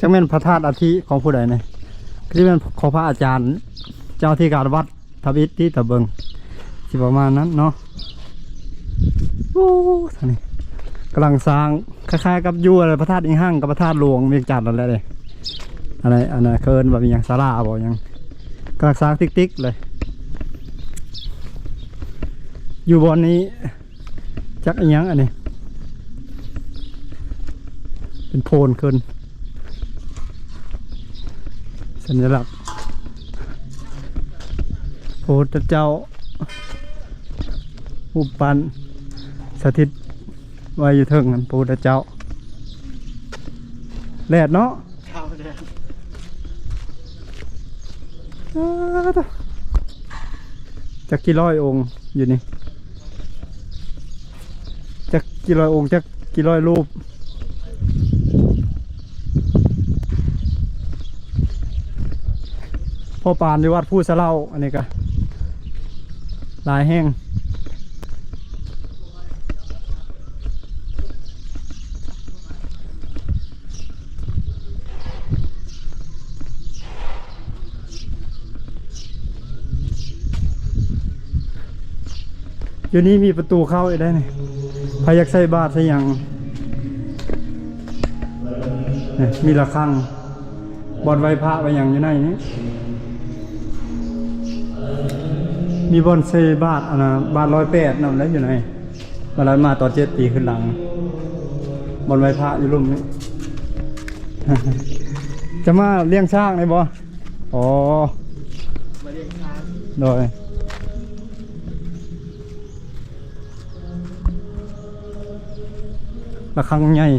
ຈັກແມ່ນພະທາດອັດຖິຂອງຜູ້ໃດນີ້? ຄືຊິແມ່ນຂອງພະອາຈານເຈົ້າອະທິການວັດທຳອິດຕິ ຕາເບິ່ງ ຊິປະມານນັ້ນເນາະ. ໂອ້ ທາງນີ້ກຳລັງສ້າງ ຄ້າຍໆກັບຢູ່ພະທາດອີງຮັງກັບພະທາດຫຼວງວຽງຈັນນັ້ນແຫຼະເດ້. ອັນນັ້ນ ອັນນັ້ນເຂົາເອີ້ນວ່າມີຫຍັງ ສາລາບໍ່ຫຍັງ. ກຳລັງສ້າງຕິກໆເລີຍ ຢູ່ບ່ອນນີ້ ຈັກອີ່ຫຍັງອັນນີ້ ເປັນໂພນຂຶ້ນ ສັນຍະລັກ ພະພຸດທະເຈົ້າ ຮູບປັ້ນສະຖິດໄວ້ຢູ່ເທິງ ພະພຸດທະເຈົ້າ ແດດເນາະ. ເຈົ້າແດນ ອ້າ ຕົວະ ຈັກກີ່ຮ້ອຍອົງຢູ່ນີ້ ຈັກກີ່ຮ້ອຍອົງ ຈັກກີ່ຮ້ອຍຮູບ ພໍປານຢູ່ວັດພູສະເຫຼົ້າ ອັນນີ້ກະຫຼາຍແຫ່ງ. ຢູ່ນີ້ມີປະຕູເຂົ້າອີກໄດ໋ນີ້ ໃຜຢາກໃສ່ບາດໃສ່ຫຍັງ ນີ້ ມີລະຄັງ ບ່ອນໄຫວ້ພະໄຫວ້ຫຍັງຢູ່ໃນນີ້ ມີບ່ອນໃສ່ບາດ ອັນນະ ບາດຮ້ອຍແປດນຳໄດ໋ຢູ່ໃນ ມາລະມາຕອນເຈັດປີຂຶ້ນຫຼັງ ບ່ອນໄຫວ້ພະຢູ່ລຸ່ມນີ້ ຈະມາລ້ຽງຊ້າງໄດ້ບໍ່? ອໍ ມາລ້ຽງຊ້າງ ໂດຍ ລະຄັງໃຫຍ່ ຢູ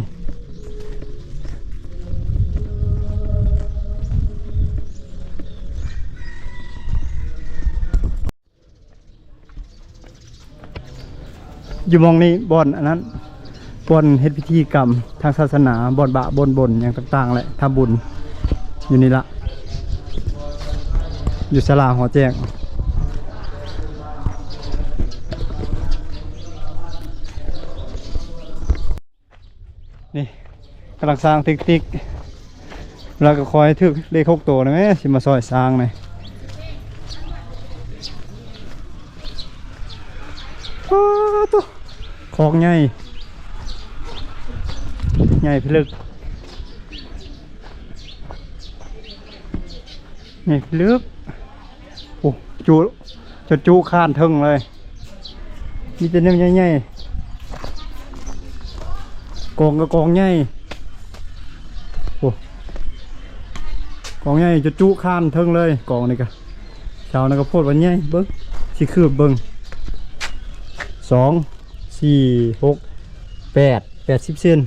່ໝ່ອງນີ້ບ່ອນອັນນັ້ນ ບ່ອນເຮັດພິທີກຳທາງສາສະໜາ ບ່ອນບະ ບ່ອນບົນຫຍັງຕ່າງໆ ແຫຼະ ທຳບຸນຢູ່ນີ້ລະ ຢູ່ສາລາຫໍແຈ້ງ. ນີ້ກຳລັງສ້າງຕິກໆ ແລ້ວກໍຂໍໃຫ້ຖືກເລກຫົກໂຕນະແມ້ ຊິມາຊ່ອຍສ້າງນະ. ປາໂຕ ຄອກໃຫຍ່ ໃຫຍ່ພິລຶກ ໃຫຍ່ພິລຶກ. ໂອ້ ຈຸ ຈະຈຸຄານເທິງເລີຍ ມີແຕ່ແນວໃຫຍ່ໆ ກອງກໍກອງໃຫຍ່ ໂອ້ ກອງໃຫຍ່ຈະຈຸຄານເທິງເລີຍ ກອງນີ້ກະ ເສົານັ້ນກະໂພດວ່າໃຫຍ່ ເບິ່ງ ຊິຄືບເບິ່ງ ສອງ ສີ່ ຫົກ ແປດ ແປດສິບເຊັນ.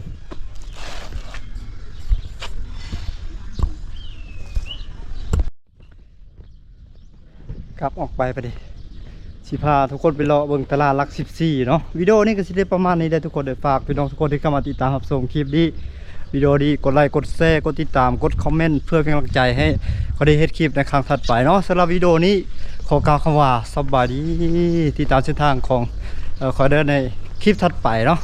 ກັບອອກໄປ ໄປເດ ຊິພາທຸກຄົນໄປເລາະເບິ່ງຕະຫຼາດຫຼັກສິບສີ່ເນາະ. ວິດີໂອນີ້ກໍຊິໄດ້ປະມານນີ້ແຫຼະທຸກຄົນເດີ. ຝາກພີ່ນ້ອງທຸກຄົນທີ່ເຂົ້າມາຕິດຕາມຮັບຊົມຄລິບນີ້ ວິດີໂອນີ້ ກົດໄລ ກົດແຊ ກົດຕິດຕາມ ກົດຄອມເມັນ ເພື່ອເປັນກຳລັງໃຈໃຫ້ຂ້ອຍໄດ້ເຮັດຄລິບໃນຄັ້ງຖັດໄປເນາະ. ສຳລັບວິດີໂອນີ້ ຂໍກ່າວຄຳວ່າສະບາຍດີ ຕິດຕາມເສັ້ນທາງຂອງ ເອີ່ ຂ້ອຍເດີໃນຄລິບຖັດໄປເນາະ.